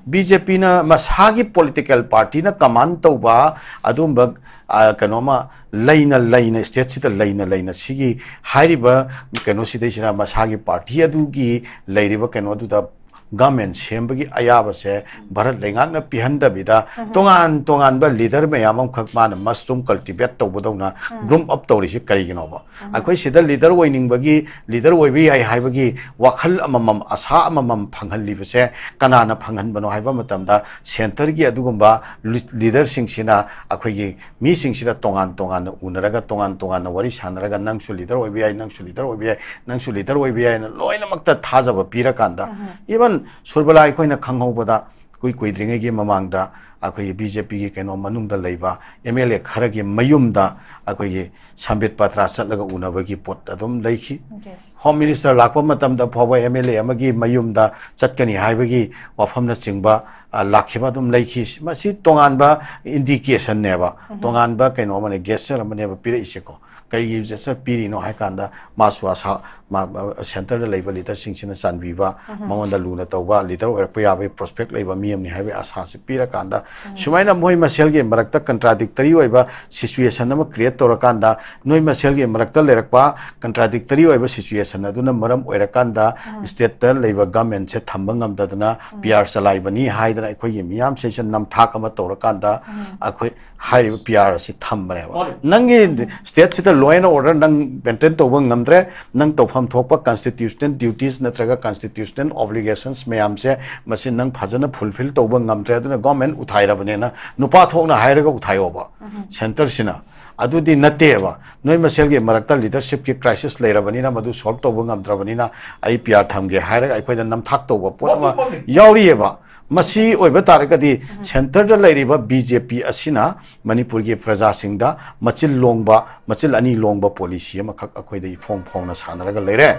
ꯕꯤ ꯖꯦ ꯄꯤꯅ ꯃꯁꯥꯒꯤ ꯄꯣꯂꯤꯇꯤꯀꯦꯜ ꯄꯥꯔꯇꯤꯅ ꯀꯃꯥꯟ ꯇꯧꯕ ꯑꯗꯨꯝꯕ, ꯑ, ꯀꯩꯅꯣꯃ ꯂꯩꯅ ꯂꯩꯅ, ꯁ꯭ꯇꯦꯠꯁꯤꯗ ꯂꯩꯅ ꯂꯩꯅ ꯁꯤꯒꯤ ꯍꯥꯏꯔꯤꯕ ꯀꯩꯅꯣꯁꯤꯗꯩꯁꯤꯅ ꯃꯁꯥꯒꯤ ꯄꯥꯔꯇꯤ ꯑꯗꯨꯒꯤ ꯂꯩꯔꯤꯕ ꯀꯩꯅꯣꯗꯨꯗ ꯒꯃꯦꯟ ꯁꯦꯝꯕꯒꯤ ꯑꯌꯥꯕꯁꯦ ꯚꯥꯔꯠ ꯂꯩꯉꯥꯛꯅ ꯄꯤꯍꯟꯗꯕꯤꯗ ꯇꯣꯉꯥꯟ ꯇꯣꯉꯥꯟꯕ ꯂꯤꯗꯔ ꯃꯌꯥꯝ ꯑꯃꯈꯛ ꯃꯥꯅ ꯃꯁꯔꯨꯝ ꯀꯜꯇꯤꯚꯦꯠ ꯇꯧꯕꯗꯧꯅ ꯒ꯭ꯔꯨꯝ ꯑꯞ ꯇꯧꯔꯤꯁꯤ ꯀꯔꯤꯒꯤꯅꯣꯕ? ꯑꯩꯈꯣꯏ ꯁꯤꯗ ꯂꯤꯗꯔ ꯑꯣꯏꯅꯤꯡꯕꯒꯤ, ꯂꯤꯗꯔ ꯑꯣꯏꯕ ꯌꯥꯏ ꯍꯥꯏꯕꯒꯤ ꯋꯥꯈꯜ ꯑꯃꯃꯝ, ꯑꯁꯥ ꯑꯃꯃꯝ ꯐꯪꯍꯜꯂꯤꯕꯁꯦ ꯀꯅꯥꯅ ꯐꯪꯍꯟꯕꯅꯣ ꯍꯥꯏꯕ ꯃꯇꯝꯗ ꯁꯦꯟꯇꯔꯒꯤ ꯑꯗꯨꯒꯨꯝꯕ ꯂꯤ-, ꯂꯤꯗꯔꯁꯤꯡꯁꯤꯅ ꯑꯩꯈꯣꯏꯒꯤ ꯃꯤꯁꯤꯡꯁꯤꯗ ꯇꯣꯉꯥꯟ ꯇꯣꯉꯥꯟꯅ ꯎꯅꯔꯒ, ꯇꯣꯉꯥꯟ ꯇꯣꯉꯥꯟꯅ ꯋꯥꯔꯤ ꯁꯥꯟꯅꯔꯒ, "ꯅꯪꯁꯨ ꯂꯤꯗꯔ ꯑꯣꯏꯕ ꯌꯥꯏ, ꯅꯪꯁꯨ ꯂꯤꯗꯔ ꯑꯣꯏꯕ ꯌꯥꯏ, ꯅꯪꯁꯨ ꯂꯤꯗꯔ ꯑꯣꯏꯕ ꯌꯥꯏ" ꯍꯥꯏꯅ ꯂꯣꯏꯅꯃꯛꯇ ꯊꯥꯖꯕ ꯄꯤꯔꯀꯥꯟꯗ, ꯏꯚꯟ ꯁꯨꯔꯕꯂꯥ ꯑꯩꯈꯣꯏꯅ ꯈꯪꯍꯧꯕꯗ, ꯀꯨꯏ ꯀꯨꯏꯗ꯭ꯔꯤꯉꯩꯒꯤ ꯃꯃꯥꯡꯗ ꯑꯩꯈꯣꯏꯒꯤ ꯕꯤ ꯖꯦ ꯄꯤꯒꯤ ꯀꯩꯅꯣ ꯃꯅꯨꯡꯗ ꯂꯩꯕ ꯑꯦꯝ ꯑꯦꯜ ꯑꯦ ꯈꯔꯒꯤ ꯃꯌꯨꯝꯗ ꯑꯩꯈꯣꯏꯒꯤ ꯁꯝꯕꯤꯠ ꯄꯇ꯭ꯔ ꯆꯠꯂꯒ ꯎꯅꯕꯒꯤ ꯄꯣꯠ ꯑꯗꯨꯝ ꯂꯩꯈꯤ꯫ Yes. ꯍꯣꯝ ꯃꯤꯅꯤꯁꯇꯔ ꯂꯥꯛꯄ ꯃꯇꯝꯗ ꯐꯥꯎꯕ ꯑꯦꯝ ꯑꯦꯜ ꯑꯦ ꯑꯃꯒꯤ ꯃꯌꯨꯝꯗ ꯆꯠꯀꯅꯤ ꯍꯥꯏꯕꯒꯤ ꯋꯥꯐꯝꯅꯆꯤꯡꯕ, ꯑ, ꯂꯥꯛꯈꯤꯕ ꯑꯗꯨꯝ ꯂꯩꯈꯤ꯫ ꯃꯁꯤ ꯇꯣꯉꯥꯟꯕ ꯏꯟꯗꯤꯀꯦꯁꯟꯅꯦꯕ, ꯇꯣꯉꯥꯟꯕ ꯀꯩꯅꯣ ꯑꯃꯅꯦ, ꯒꯦꯁꯆꯔ ꯑꯃꯅꯦꯕ ꯄꯤꯔꯛꯏꯁꯦꯀꯣ꯫ ꯀꯩꯒꯤ ꯒꯦꯁꯆꯔ ꯄꯤꯔꯤꯅꯣ ꯍꯥꯏ ꯀꯥꯟꯗ ꯃꯥꯁꯨ ꯑꯁꯥ, ꯃꯥ, ꯃꯥ, ꯁꯦꯟꯇꯔꯗ ꯂꯩꯕ ꯂꯤꯗꯔꯁꯤꯡꯁꯤꯅ ꯆꯥꯟꯕꯤꯕ, ꯃꯉꯣꯟꯗ ꯂꯨꯅ ꯇꯧꯕ, ꯂꯤꯗꯔ ꯑꯣꯏꯔꯛꯄ ꯌꯥꯕꯒꯤ ꯄ꯭ꯔꯣꯁꯄꯦꯛ ꯂꯩꯕ ꯃꯤ ꯑꯃꯅꯤ ꯍꯥꯏꯕꯒꯤ ꯑꯁꯥꯁꯤ ꯄꯤꯔꯀꯥꯟꯗ, ꯁꯨꯃꯥꯏꯅ ꯃꯣꯏ ꯃꯁꯦꯜꯒꯤ ꯃꯔꯛꯇ ꯀꯟꯇ꯭ꯔꯥꯗꯤꯛꯇꯔꯤ ꯑꯣꯏꯕ ꯁꯤꯆꯨꯋꯦꯁꯟ ꯑꯃ ꯀ꯭ꯔꯤꯌꯦꯠ ꯇꯧꯔꯀꯥꯟꯗ, ꯅꯣꯏ ꯃꯁꯦꯜꯒꯤ ꯃꯔꯛꯇ ꯂꯩꯔꯛꯄ ꯀꯟꯇ꯭ꯔꯥꯗꯤꯛꯇꯔꯤ ꯑꯣꯏꯕ ꯁꯤꯆꯨꯋꯦꯁꯟ ꯑꯗꯨꯅ ꯃꯔꯝ ꯑꯣꯏꯔꯀꯥꯟꯗ ꯁ꯭ꯇꯦꯠꯇ ꯂꯩꯕ ꯒꯃꯦꯟꯁꯦ ꯊꯝꯕ ꯉꯝꯗꯗꯅ ꯄꯤ ꯑꯥꯔ ꯆꯂꯥꯏꯕꯅꯤ ꯍꯥꯏꯗꯅ ꯑꯩꯈꯣꯏꯒꯤ ꯃꯤꯌꯥꯝꯁꯤꯡꯁꯦ ꯅꯝꯊꯥꯛ ꯑꯃ ꯇꯧꯔꯀꯥꯟꯗ ꯑꯩꯈꯣꯏ ꯍꯥꯏꯔꯤꯕ ꯄꯤ ꯑꯥꯔ ꯑꯁꯤ ꯊꯝꯕꯅꯦꯕ꯫ ꯅꯪꯒꯤ ꯁ꯭ꯇꯦꯠꯁꯤꯗ law and order ꯅꯪ ꯃꯦꯟꯇꯦꯟ ꯇꯧꯕ ꯉꯝꯗ꯭ꯔꯦ, ꯅꯪ ꯇꯧꯐꯝ ꯊꯣꯛꯄ constitutional duties ꯅꯠꯇ꯭ꯔꯒ constitutional obligations ꯃꯌꯥꯝꯁꯦ ꯃꯁꯤ ꯅꯪ ꯐꯖꯅ ꯐꯨꯜꯐꯤꯜ ꯇꯧꯕ ꯉꯝꯗ꯭ꯔꯦ, ꯑꯗꯨꯅ ꯒꯣꯔꯃꯦꯟ ꯎꯊꯥꯏꯔꯕꯅꯦꯅ ꯅꯨꯄꯥ ꯊꯣꯛꯅ ꯍꯥꯏꯔꯒ ꯎꯊꯥꯏꯑꯣꯕ ꯁꯦꯟꯇꯔꯁꯤꯅ꯫ ꯑꯗꯨꯗꯤ ꯅꯠꯇꯦꯕ꯫ ꯅꯣꯏ ꯃꯁꯦꯜꯒꯤ ꯃꯔꯛꯇ ꯂꯤꯗꯔꯁꯤꯞꯀꯤ ꯀ꯭ꯔꯥꯏꯁꯤꯁ ꯂꯩꯔꯕꯅꯤꯅ, ꯃꯗꯨ ꯁꯣꯜꯕ ꯇꯧꯕ ꯉꯝꯗ꯭ꯔꯕꯅꯤꯅ ꯑꯩ ꯄꯤ ꯑꯥꯔ ꯊꯝꯒꯦ ꯍꯥꯏꯔꯒ ꯑꯩꯈꯣꯏꯗ ꯅꯝꯊꯥꯛ ꯇꯧꯕ ꯄꯣꯠ ꯑꯃ ꯌꯥꯎꯔꯤꯑꯕ꯫ ꯃꯁꯤ ꯑꯣꯏꯕ ꯇꯥꯔꯒꯗꯤ ꯁꯦꯟꯇꯔꯗ ꯂꯩꯔꯤꯕ ꯕꯤ ꯖꯦ ꯄꯤ ꯑꯁꯤꯅ ꯃꯅꯤꯄꯨꯔꯒꯤ ꯄ꯭ꯔꯖꯥꯁꯤꯡꯗ ꯃꯆꯤꯜ ꯂꯣꯡꯕ, ꯃꯆꯤꯜ ꯑꯅꯤ ꯂꯣꯡꯕ ꯄꯣꯂꯤꯁꯤ ꯑꯃꯈꯛ ꯑꯩꯈꯣꯏꯗ ꯏꯐꯣꯡ ꯐꯣꯡꯅ ꯁꯥꯟꯅꯔꯒ ꯂꯩꯔꯦ꯫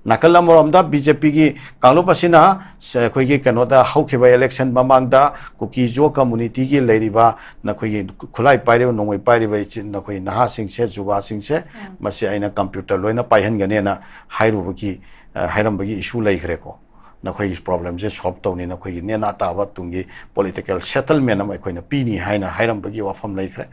ꯅꯥꯀꯜ ꯑꯃꯔꯣꯝꯗ ꯕꯤ ꯖꯦ ꯄꯤꯒꯤ ꯀꯥꯡꯂꯨꯞ ꯑꯁꯤꯅ ꯁ-, ꯑꯩꯈꯣꯏꯒꯤ ꯀꯩꯅꯣꯗ ꯍꯧꯈꯤꯕ ꯏꯂꯦꯛꯁꯟ ꯃꯃꯥꯡꯗ ꯀꯨꯀꯤ ꯖꯣ ꯀꯝꯃꯨꯅꯤꯇꯤꯒꯤ ꯂꯩꯔꯤꯕ ꯅꯈꯣꯏꯒꯤ ꯈꯨꯠꯂꯥꯏ ꯄꯥꯏꯔꯤꯕ, ꯅꯣꯡꯃꯩ ꯄꯥꯏꯔꯤꯕ ꯏꯆꯤꯟ, ꯅꯈꯣꯏ ꯅꯍꯥꯁꯤꯡꯁꯦ, ꯖꯨꯕꯥꯁꯤꯡꯁꯦ, ꯃꯁꯤ ꯑꯩꯅ ꯀꯝꯄ꯭ꯌꯨꯇꯔ ꯂꯣꯏꯅ ꯄꯥꯏꯍꯟꯒꯅꯦꯅ ꯍꯥꯏꯔꯨꯕꯒꯤ, ꯑ, ꯍꯥꯏꯔꯝꯕꯒꯤ ꯏꯁꯨ ꯂꯩꯈ꯭ꯔꯦꯀꯣ꯫ ꯅꯈꯣꯏꯒꯤ ꯄ꯭ꯔꯣꯕ꯭ꯂꯦꯝꯁꯦ ꯁꯣꯜꯕ ꯇꯧꯅꯤ, ꯅꯈꯣꯏꯒꯤ ꯅꯦꯅꯥ ꯇꯥꯕ ꯇꯨꯡꯒꯤ ꯄꯣꯂꯤꯇꯤꯀꯦꯜ ꯁꯦꯇꯜꯃꯦꯟ ꯑꯃ ꯑꯩꯈꯣꯏꯅ ꯄꯤꯅꯤ ꯍꯥꯏꯅ ꯍꯥꯏꯔꯝꯕꯒꯤ ꯋꯥꯐꯝ ꯂꯩꯈ꯭ꯔꯦ꯫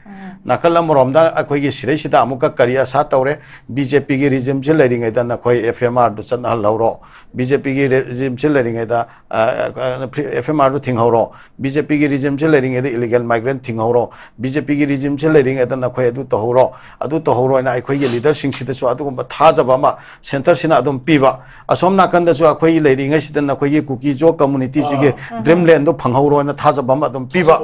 ꯅꯥꯀꯜ ꯑꯃꯔꯣꯝꯗ ꯑꯩꯈꯣꯏꯒꯤ ꯁꯤꯗꯩꯁꯤꯗ ꯑꯃꯨꯛꯀ ꯀꯔꯤ ꯑꯁꯥ ꯇꯧꯔꯦ? ꯕꯤ ꯖꯦ ꯄꯤꯒꯤ ꯔꯤꯖꯤꯝꯁꯤ ꯂꯩꯔꯤꯉꯩꯗ ꯅꯈꯣꯏ ꯑꯦꯐ ꯑꯦꯝ ꯑꯥꯔꯗꯨ ꯆꯠꯅꯍꯜꯍꯧꯔꯣ, ꯕꯤ ꯖꯦ ꯄꯤꯒꯤ ꯔꯤꯖꯤꯝꯁꯤ ꯂꯩꯔꯤꯉꯩꯗ, ꯑ, ꯑ, ꯑꯦꯐ ꯑꯦꯝ ꯑꯥꯔꯗꯨ ꯊꯤꯡꯍꯧꯔꯣ, ꯕꯤ ꯖꯦ ꯄꯤꯒꯤ ꯔꯤꯖꯤꯝꯁꯤ ꯂꯩꯔꯤꯉꯩꯗ ꯏꯂꯤꯒꯦꯜ ꯃꯥꯏꯒ꯭ꯔꯦꯟ ꯊꯤꯡꯍꯧꯔꯣ, ꯕꯤ ꯖꯦ ꯄꯤꯒꯤ ꯔꯤꯖꯤꯝꯁꯤ ꯂꯩꯔꯤꯉꯩꯗ ꯅꯈꯣꯏ ꯑꯗꯨ ꯇꯧꯍꯧꯔꯣ, ꯑꯗꯨ ꯇꯧꯍꯧꯔꯣ ꯍꯥꯏꯅ ꯑꯩꯈꯣꯏꯒꯤ ꯂꯤꯗꯔꯁꯤꯡꯁꯤꯗꯁꯨ ꯑꯗꯨꯒꯨꯝꯕ ꯊꯥꯖꯕ ꯑꯃ ꯁꯦꯟꯇꯔꯁꯤꯅ ꯑꯗꯨꯝ ꯄꯤꯕ꯫ ꯑꯁꯣꯝ ꯅꯥꯀꯟꯗꯁꯨ ꯑꯩꯈꯣꯏꯒꯤ ꯂꯩꯔꯤꯉꯩꯁꯤꯗ ꯅꯈꯣꯏꯒꯤ ꯀꯨꯀꯤ ꯖꯣ ꯀꯝꯃꯨꯅꯤꯇꯤꯁꯤꯒꯤ ꯗ꯭ꯔꯤꯝ ꯂꯦꯟꯗꯣ ꯐꯪꯍꯧꯔꯣꯅ ꯊꯥꯖꯕ ꯑꯃ ꯑꯗꯨꯝ ꯄꯤꯕ꯫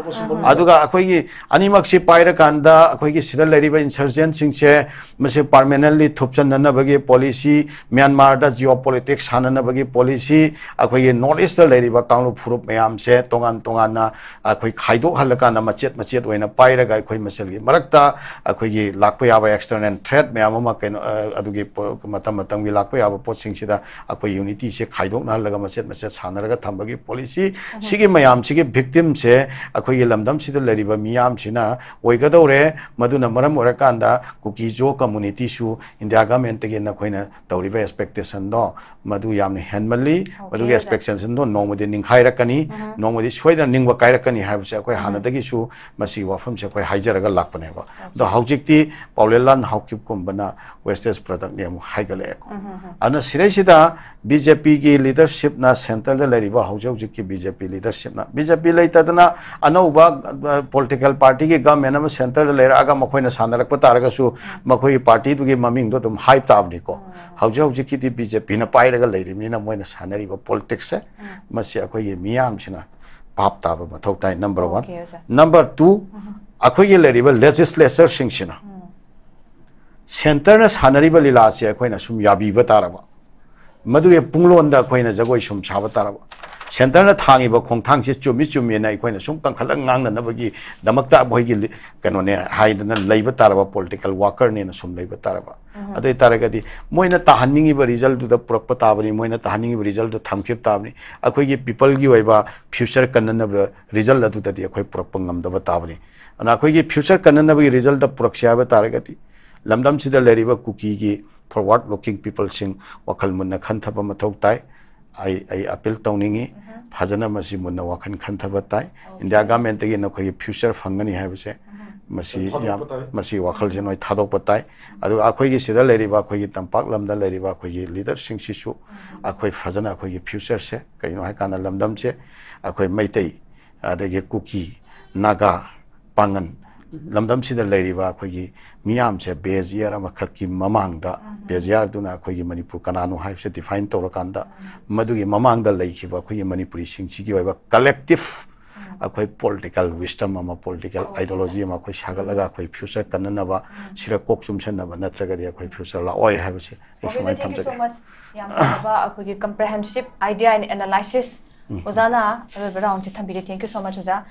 ꯑꯗꯨꯒ ꯑꯩꯈꯣꯏꯒꯤ ꯑꯅꯤꯃꯛꯁꯤ ꯄꯥꯏꯔꯀꯥꯟꯗ ꯑꯩꯈꯣꯏꯒꯤ ꯁꯤꯗ ꯂꯩꯔꯤꯕ ꯏꯟꯁꯔꯖꯦꯟꯁꯤꯡꯁꯦ ꯃꯁꯤ ꯄꯥꯔꯃꯦꯅꯦꯟꯂꯤ ꯊꯨꯞꯆꯟꯅꯅꯕꯒꯤ ꯄꯣꯂꯤꯁꯤ, ꯃ꯭ꯌꯥꯟꯃꯥꯔꯗ ꯖꯤꯑꯣ ꯄꯣꯂꯤꯇꯤꯛꯁ ꯁꯥꯟꯅꯅꯕꯒꯤ ꯄꯣꯂꯤꯁꯤ, ꯑꯩꯈꯣꯏꯒꯤ ꯅꯣꯔꯠ ꯏꯁꯇ ꯂꯩꯔꯤꯕ ꯀꯥꯡꯂꯨꯞ ꯐꯨꯔꯨꯞ ꯃꯌꯥꯝꯁꯦ ꯇꯣꯉꯥꯟ ꯇꯣꯉꯥꯟꯅ ꯑꯩꯈꯣꯏ ꯈꯥꯏꯗꯣꯛꯍꯜꯂꯀꯥꯟꯗ ꯃꯆꯦꯠ ꯃꯆꯦꯠ ꯑꯣꯏꯅ ꯄꯥꯏꯔꯒ ꯑꯩꯈꯣꯏ ꯃꯁꯦꯜꯒꯤ ꯃꯔꯛꯇ ꯑꯩꯈꯣꯏꯒꯤ ꯂꯥꯛꯄ ꯌꯥꯕ ꯑꯦꯛꯁꯇꯔꯅꯦꯜ ꯊ꯭ꯔꯦꯠ ꯃꯌꯥꯝ ꯑꯃ ꯀꯩꯅꯣ, ꯑ, ꯑꯗꯨꯒꯤ ꯄꯣ-, ꯃꯇꯝ ꯃꯇꯝꯒꯤ ꯂꯥꯛꯄ ꯌꯥꯕ ꯄꯣꯠꯁꯤꯡꯁꯤꯗ ꯑꯩꯈꯣꯏ ꯌꯨꯅꯤꯇꯤꯁꯦ ꯈꯥꯏꯗꯣꯛꯅꯍꯜꯂꯒ ꯃꯆꯦꯠ ꯃꯆꯦꯠ ꯁꯥꯟꯅꯔꯒ ꯊꯝꯕꯒꯤ ꯄꯣꯂꯤꯁꯤ꯫ ꯁꯤꯒꯤ ꯃꯌꯥꯝꯁꯤꯒꯤ ꯚꯤꯛꯇꯤꯝꯁꯦ ꯑꯩꯈꯣꯏꯒꯤ ꯂꯝꯗꯝꯁꯤꯗ ꯂꯩꯔꯤꯕ ꯃꯤꯌꯥꯝꯁꯤꯅ ꯑꯣꯏꯒꯗꯧꯔꯦ꯫ ꯃꯗꯨꯅ ꯃꯔꯝ ꯑꯣꯏꯔꯀꯥꯟꯗ ꯀꯨꯀꯤ ꯖꯣ ꯀꯝꯃꯨꯅꯤꯇꯤꯁꯨ ꯏꯟꯗꯤꯌꯥ ꯒꯃꯦꯟꯇꯒꯤ ꯅꯈꯣꯏꯅ ꯇꯧꯔꯤꯕ ꯑꯦꯛꯁꯄꯦꯛꯇꯦꯁꯟꯗꯣ ꯃꯗꯨ ꯌꯥꯝꯅ ꯍꯦꯟꯃꯜꯂꯤ꯫ ꯃꯗꯨꯒꯤ ꯑꯣꯖꯥ꯫ ꯑꯦꯛꯁꯄꯦꯛꯇꯦꯁꯟꯗꯣ ꯅꯣꯡꯃꯗꯤ ꯅꯤꯡꯈꯥꯏꯔꯛꯀꯅꯤ, ꯅꯣꯡꯃꯗꯤ ꯁꯣꯏꯗꯅ ꯅꯤꯡꯕ ꯀꯥꯏꯔꯛꯀꯅꯤ ꯍꯥꯏꯕꯁꯦ ꯑꯩꯈꯣꯏ ꯍꯥꯟꯅꯗꯒꯤꯁꯨ ꯃꯁꯤꯒꯤ ꯋꯥꯐꯝꯁꯦ ꯑꯩꯈꯣꯏ ꯍꯥꯏꯖꯔꯒ ꯂꯥꯛꯄꯅꯦꯕ꯫ ꯑꯗꯣ ꯍꯧꯖꯤꯛꯇꯤ ꯄꯥꯎꯂꯦꯟꯂꯥꯜ ꯍꯥꯎꯀꯤꯞꯀꯨꯝꯕꯅ ꯋꯦꯁꯇꯦꯖ ꯄ꯭ꯔꯗꯛꯅꯤ ꯑꯃꯨꯛ ꯍꯥꯏꯒꯠꯂꯛꯑꯦꯀꯣ꯫ ꯑꯗꯨꯅ ꯁꯤꯗꯩꯁꯤꯗ ꯕꯤ ꯖꯦ ꯄꯤꯒꯤ ꯂꯤꯗꯔꯁꯤꯞꯅ, ꯁꯦꯟꯇꯔꯗ ꯂꯩꯔꯤꯕ ꯍꯧꯖꯤꯛ ꯍꯧꯖꯤꯛꯀꯤ ꯕꯤ ꯖꯦ ꯄꯤ ꯂꯤꯗꯔꯁꯤꯞꯅ, ꯕꯤ ꯖꯦ ꯄꯤ ꯂꯩꯇꯗꯅ ꯑꯅꯧꯕ, ꯑ, ꯄꯣꯂꯤꯇꯤꯀꯦꯜ ꯄꯥꯔꯇꯤꯒꯤ ꯒꯃꯦꯟ ꯑꯃ ꯁꯦꯟꯇꯔꯗ ꯂꯩꯔꯛꯑꯒ ꯃꯈꯣꯏꯅ ꯁꯥꯟꯅꯔꯛꯄ ꯇꯥꯔꯒꯁꯨ ꯃꯈꯣꯏꯒꯤ ꯄꯥꯔꯇꯤꯗꯨꯒꯤ ꯃꯃꯤꯡꯗꯣ ꯑꯗꯨꯝ ꯍꯥꯏ ꯇꯥꯕꯅꯤꯀꯣ꯫ ꯍꯧꯖꯤꯛ ꯍꯧꯖꯤꯛꯀꯤꯗꯤ ꯕꯤ ꯖꯦ ꯄꯤꯅ ꯄꯥꯏꯔꯒ ꯂꯩꯔꯤꯕꯅꯤꯅ ꯃꯣꯏꯅ ꯁꯥꯟꯅꯔꯤꯕ ꯄꯣꯂꯤꯇꯤꯛꯁꯁꯦ ꯃꯁꯤ ꯑꯩꯈꯣꯏꯒꯤ ꯃꯤꯌꯥꯝꯁꯤꯅ ꯚꯥꯞ ꯇꯥꯕ ꯃꯊꯧ ꯇꯥꯏ, ꯅꯝꯕꯔ ꯋꯥꯟ꯫ ꯑꯣꯀꯦ, ꯑꯣꯖꯥ꯫ ꯅꯝꯕꯔ ꯇꯨ, ꯑꯩꯈꯣꯏꯒꯤ ꯂꯩꯔꯤꯕ ꯂꯦꯖꯤꯁꯂꯦꯆꯔꯁꯤꯡꯁꯤꯅ ꯁꯦꯟꯇꯔꯅ ꯁꯥꯟꯅꯔꯤꯕ ꯂꯤꯂꯥꯁꯦ ꯑꯩꯈꯣꯏꯅ ꯁꯨꯝ ꯌꯥꯕꯤꯕ ꯇꯥꯔꯕ, ꯃꯗꯨꯒꯤ ꯄꯨꯡꯂꯣꯟꯗ ꯑꯩꯈꯣꯏꯅ ꯖꯒꯣꯏ ꯁꯨꯝ ꯁꯥꯕ ꯇꯥꯔꯕ, ꯁꯦꯟꯇꯔꯅ ꯊꯥꯡꯉꯤꯕ ꯈꯣꯡꯊꯥꯡꯁꯦ ꯆꯨꯝꯃꯤ ꯆꯨꯝꯃꯤꯅ ꯑꯩꯈꯣꯏꯅ ꯁꯨꯝ ꯀꯟꯈꯠꯂꯒ ꯉꯥꯡꯅꯅꯕꯒꯤ ꯗꯃꯛꯇ ꯃꯈꯣꯏꯒꯤ ꯂꯤ-, ꯀꯩꯅꯣꯅꯦ ꯍꯥꯏꯗꯅ ꯂꯩꯕ ꯇꯥꯔꯕ, ꯄꯣꯂꯤꯇꯤꯀꯦꯜ ꯋꯥꯀꯔꯅꯦꯅ ꯁꯨꯝ ꯂꯩꯕ ꯇꯥꯔꯕ, ꯑꯗꯨ ꯑꯣꯏ ꯇꯥꯔꯒꯗꯤ ꯃꯣꯏꯅ ꯇꯥꯍꯟꯅꯤꯡꯉꯤꯕ ꯔꯤꯖꯜꯗꯨꯗ ꯄꯨꯔꯛꯄ ꯇꯥꯕꯅꯤ, ꯃꯣꯏꯅ ꯇꯥꯍꯟꯅꯤꯡꯉꯤꯕ ꯔꯤꯖꯜꯗꯨ ꯊꯝꯈꯤꯕ ꯇꯥꯕꯅꯤ꯫ ꯑꯩꯈꯣꯏꯒꯤ ꯄꯤꯄꯜꯒꯤ ꯑꯣꯏꯕ ꯐ꯭ꯌꯨꯆꯔ ꯀꯟꯅꯅꯕ ꯔꯤꯖꯜ ꯑꯗꯨꯗꯗꯤ ꯑꯩꯈꯣꯏ ꯄꯨꯔꯛꯄ ꯉꯝꯗꯕ ꯇꯥꯕꯅꯤ꯫ ꯑꯗꯨꯅ ꯑꯩꯈꯣꯏꯒꯤ ꯐ꯭ꯌꯨꯆꯔ ꯀꯟꯅꯅꯕꯒꯤ ꯔꯤꯖꯜꯗ ꯄꯨꯔꯛꯁꯤ ꯍꯥꯏꯕ ꯇꯥꯔꯒꯗꯤ ꯂꯝꯗꯝꯁꯤꯗ ꯂꯩꯔꯤꯕ ꯀꯨꯀꯤꯒꯤ ꯐꯣꯔꯋꯥꯔꯗ ꯂꯨꯀꯤꯡ ꯄꯤꯄꯜꯁꯤꯡ ꯋꯥꯈꯜ ꯃꯨꯟꯅ ꯈꯟꯊꯕ ꯃꯊꯧ ꯇꯥꯏ꯫ ꯑꯩ, ꯑꯩ ꯑꯄꯤꯜ ꯇꯧꯅꯤꯡꯉꯤ, ꯐꯖꯅ ꯃꯁꯤ ꯃꯨꯟꯅ ꯋꯥꯈꯜ ꯈꯟꯊꯕ ꯇꯥꯏ꯫ ꯏꯟꯗꯤꯌꯥ ꯒꯃꯦꯟꯇꯒꯤ ꯅꯈꯣꯏꯒꯤ ꯐ꯭ꯌꯨꯆꯔ ꯐꯪꯒꯅꯤ ꯍꯥꯏꯕꯁꯦ ꯃꯁꯤ ꯌꯥꯝ, ꯊꯥꯗꯣꯛꯄ ꯇꯥꯏ꯫ ꯃꯁꯤ ꯋꯥꯈꯜꯁꯦ ꯅꯣꯏ ꯊꯥꯗꯣꯛꯄ ꯇꯥꯏ꯫ ꯑꯗꯨꯒ ꯑꯩꯈꯣꯏꯒꯤ ꯁꯤꯗ ꯂꯩꯔꯤꯕ, ꯑꯩꯈꯣꯏꯒꯤ ꯇꯝꯄꯥꯛ ꯂꯝꯗ ꯂꯩꯔꯤꯕ ꯑꯩꯈꯣꯏꯒꯤ ꯂꯤꯗꯔꯁꯤꯡꯁꯤꯁꯨ ꯑꯩꯈꯣꯏ ꯐꯖꯅ ꯑꯩꯈꯣꯏꯒꯤ ꯐ꯭ꯌꯨꯆꯔꯁꯦ ꯀꯩꯅꯣ ꯍꯥꯏꯀꯥꯟꯗ ꯂꯝꯗꯝꯁꯦ ꯑꯩꯈꯣꯏ ꯃꯩꯇꯩ, ꯑꯗꯒꯤ ꯀꯨꯀꯤ, ꯅꯥꯒꯥ, ꯄꯥꯉꯟ, ꯂꯝꯗꯝꯁꯤꯗ ꯂꯩꯔꯤꯕ ꯑꯩꯈꯣꯏꯒꯤ ꯃꯤꯌꯥꯝꯁꯦ base year ꯑꯃꯈꯛꯀꯤ ꯃꯃꯥꯡꯗ, base yearꯗꯨꯅ ꯑꯩꯈꯣꯏꯒꯤ ꯃꯅꯤꯄꯨꯔ ꯀꯅꯥꯅꯣ ꯍꯥꯏꯕꯁꯦ define ꯇꯧꯔꯀꯥꯟꯗ, ꯃꯗꯨꯒꯤ ꯃꯃꯥꯡꯗ ꯂꯩꯈꯤꯕ ꯑꯩꯈꯣꯏꯒꯤ ꯃꯅꯤꯄꯨꯔꯤꯁꯤꯡꯁꯤꯒꯤ ꯑꯣꯏꯕ collective ꯑꯩꯈꯣꯏ political wisdom ꯑꯃ, political ideology ꯑꯃ ꯑꯩꯈꯣꯏ ꯁꯥꯒꯠꯂꯒ ꯑꯩꯈꯣꯏ future ꯀꯟꯅꯅꯕ, ꯁꯤꯔ ꯀꯣꯛ ꯆꯨꯝꯁꯟꯅꯕ, ꯅꯠꯇ꯭ꯔꯒꯗꯤ ꯑꯩꯈꯣꯏ future ꯂꯥꯛꯑꯣꯏ ꯍꯥꯏꯕꯁꯦ ꯑꯩ ꯁꯨꯃꯥꯏꯅ ꯊꯝꯖꯒꯦ꯫ Much. ꯌꯥꯝ ꯐꯖꯕ ꯑꯩꯈꯣꯏꯒꯤ comprehensive idea and analysis ꯑꯣꯖꯥꯅ ꯑꯔꯣꯏꯕ roundꯁꯦ ꯊꯝꯕꯤꯔꯦ꯫ Thank you so much ꯑꯣꯖꯥ꯫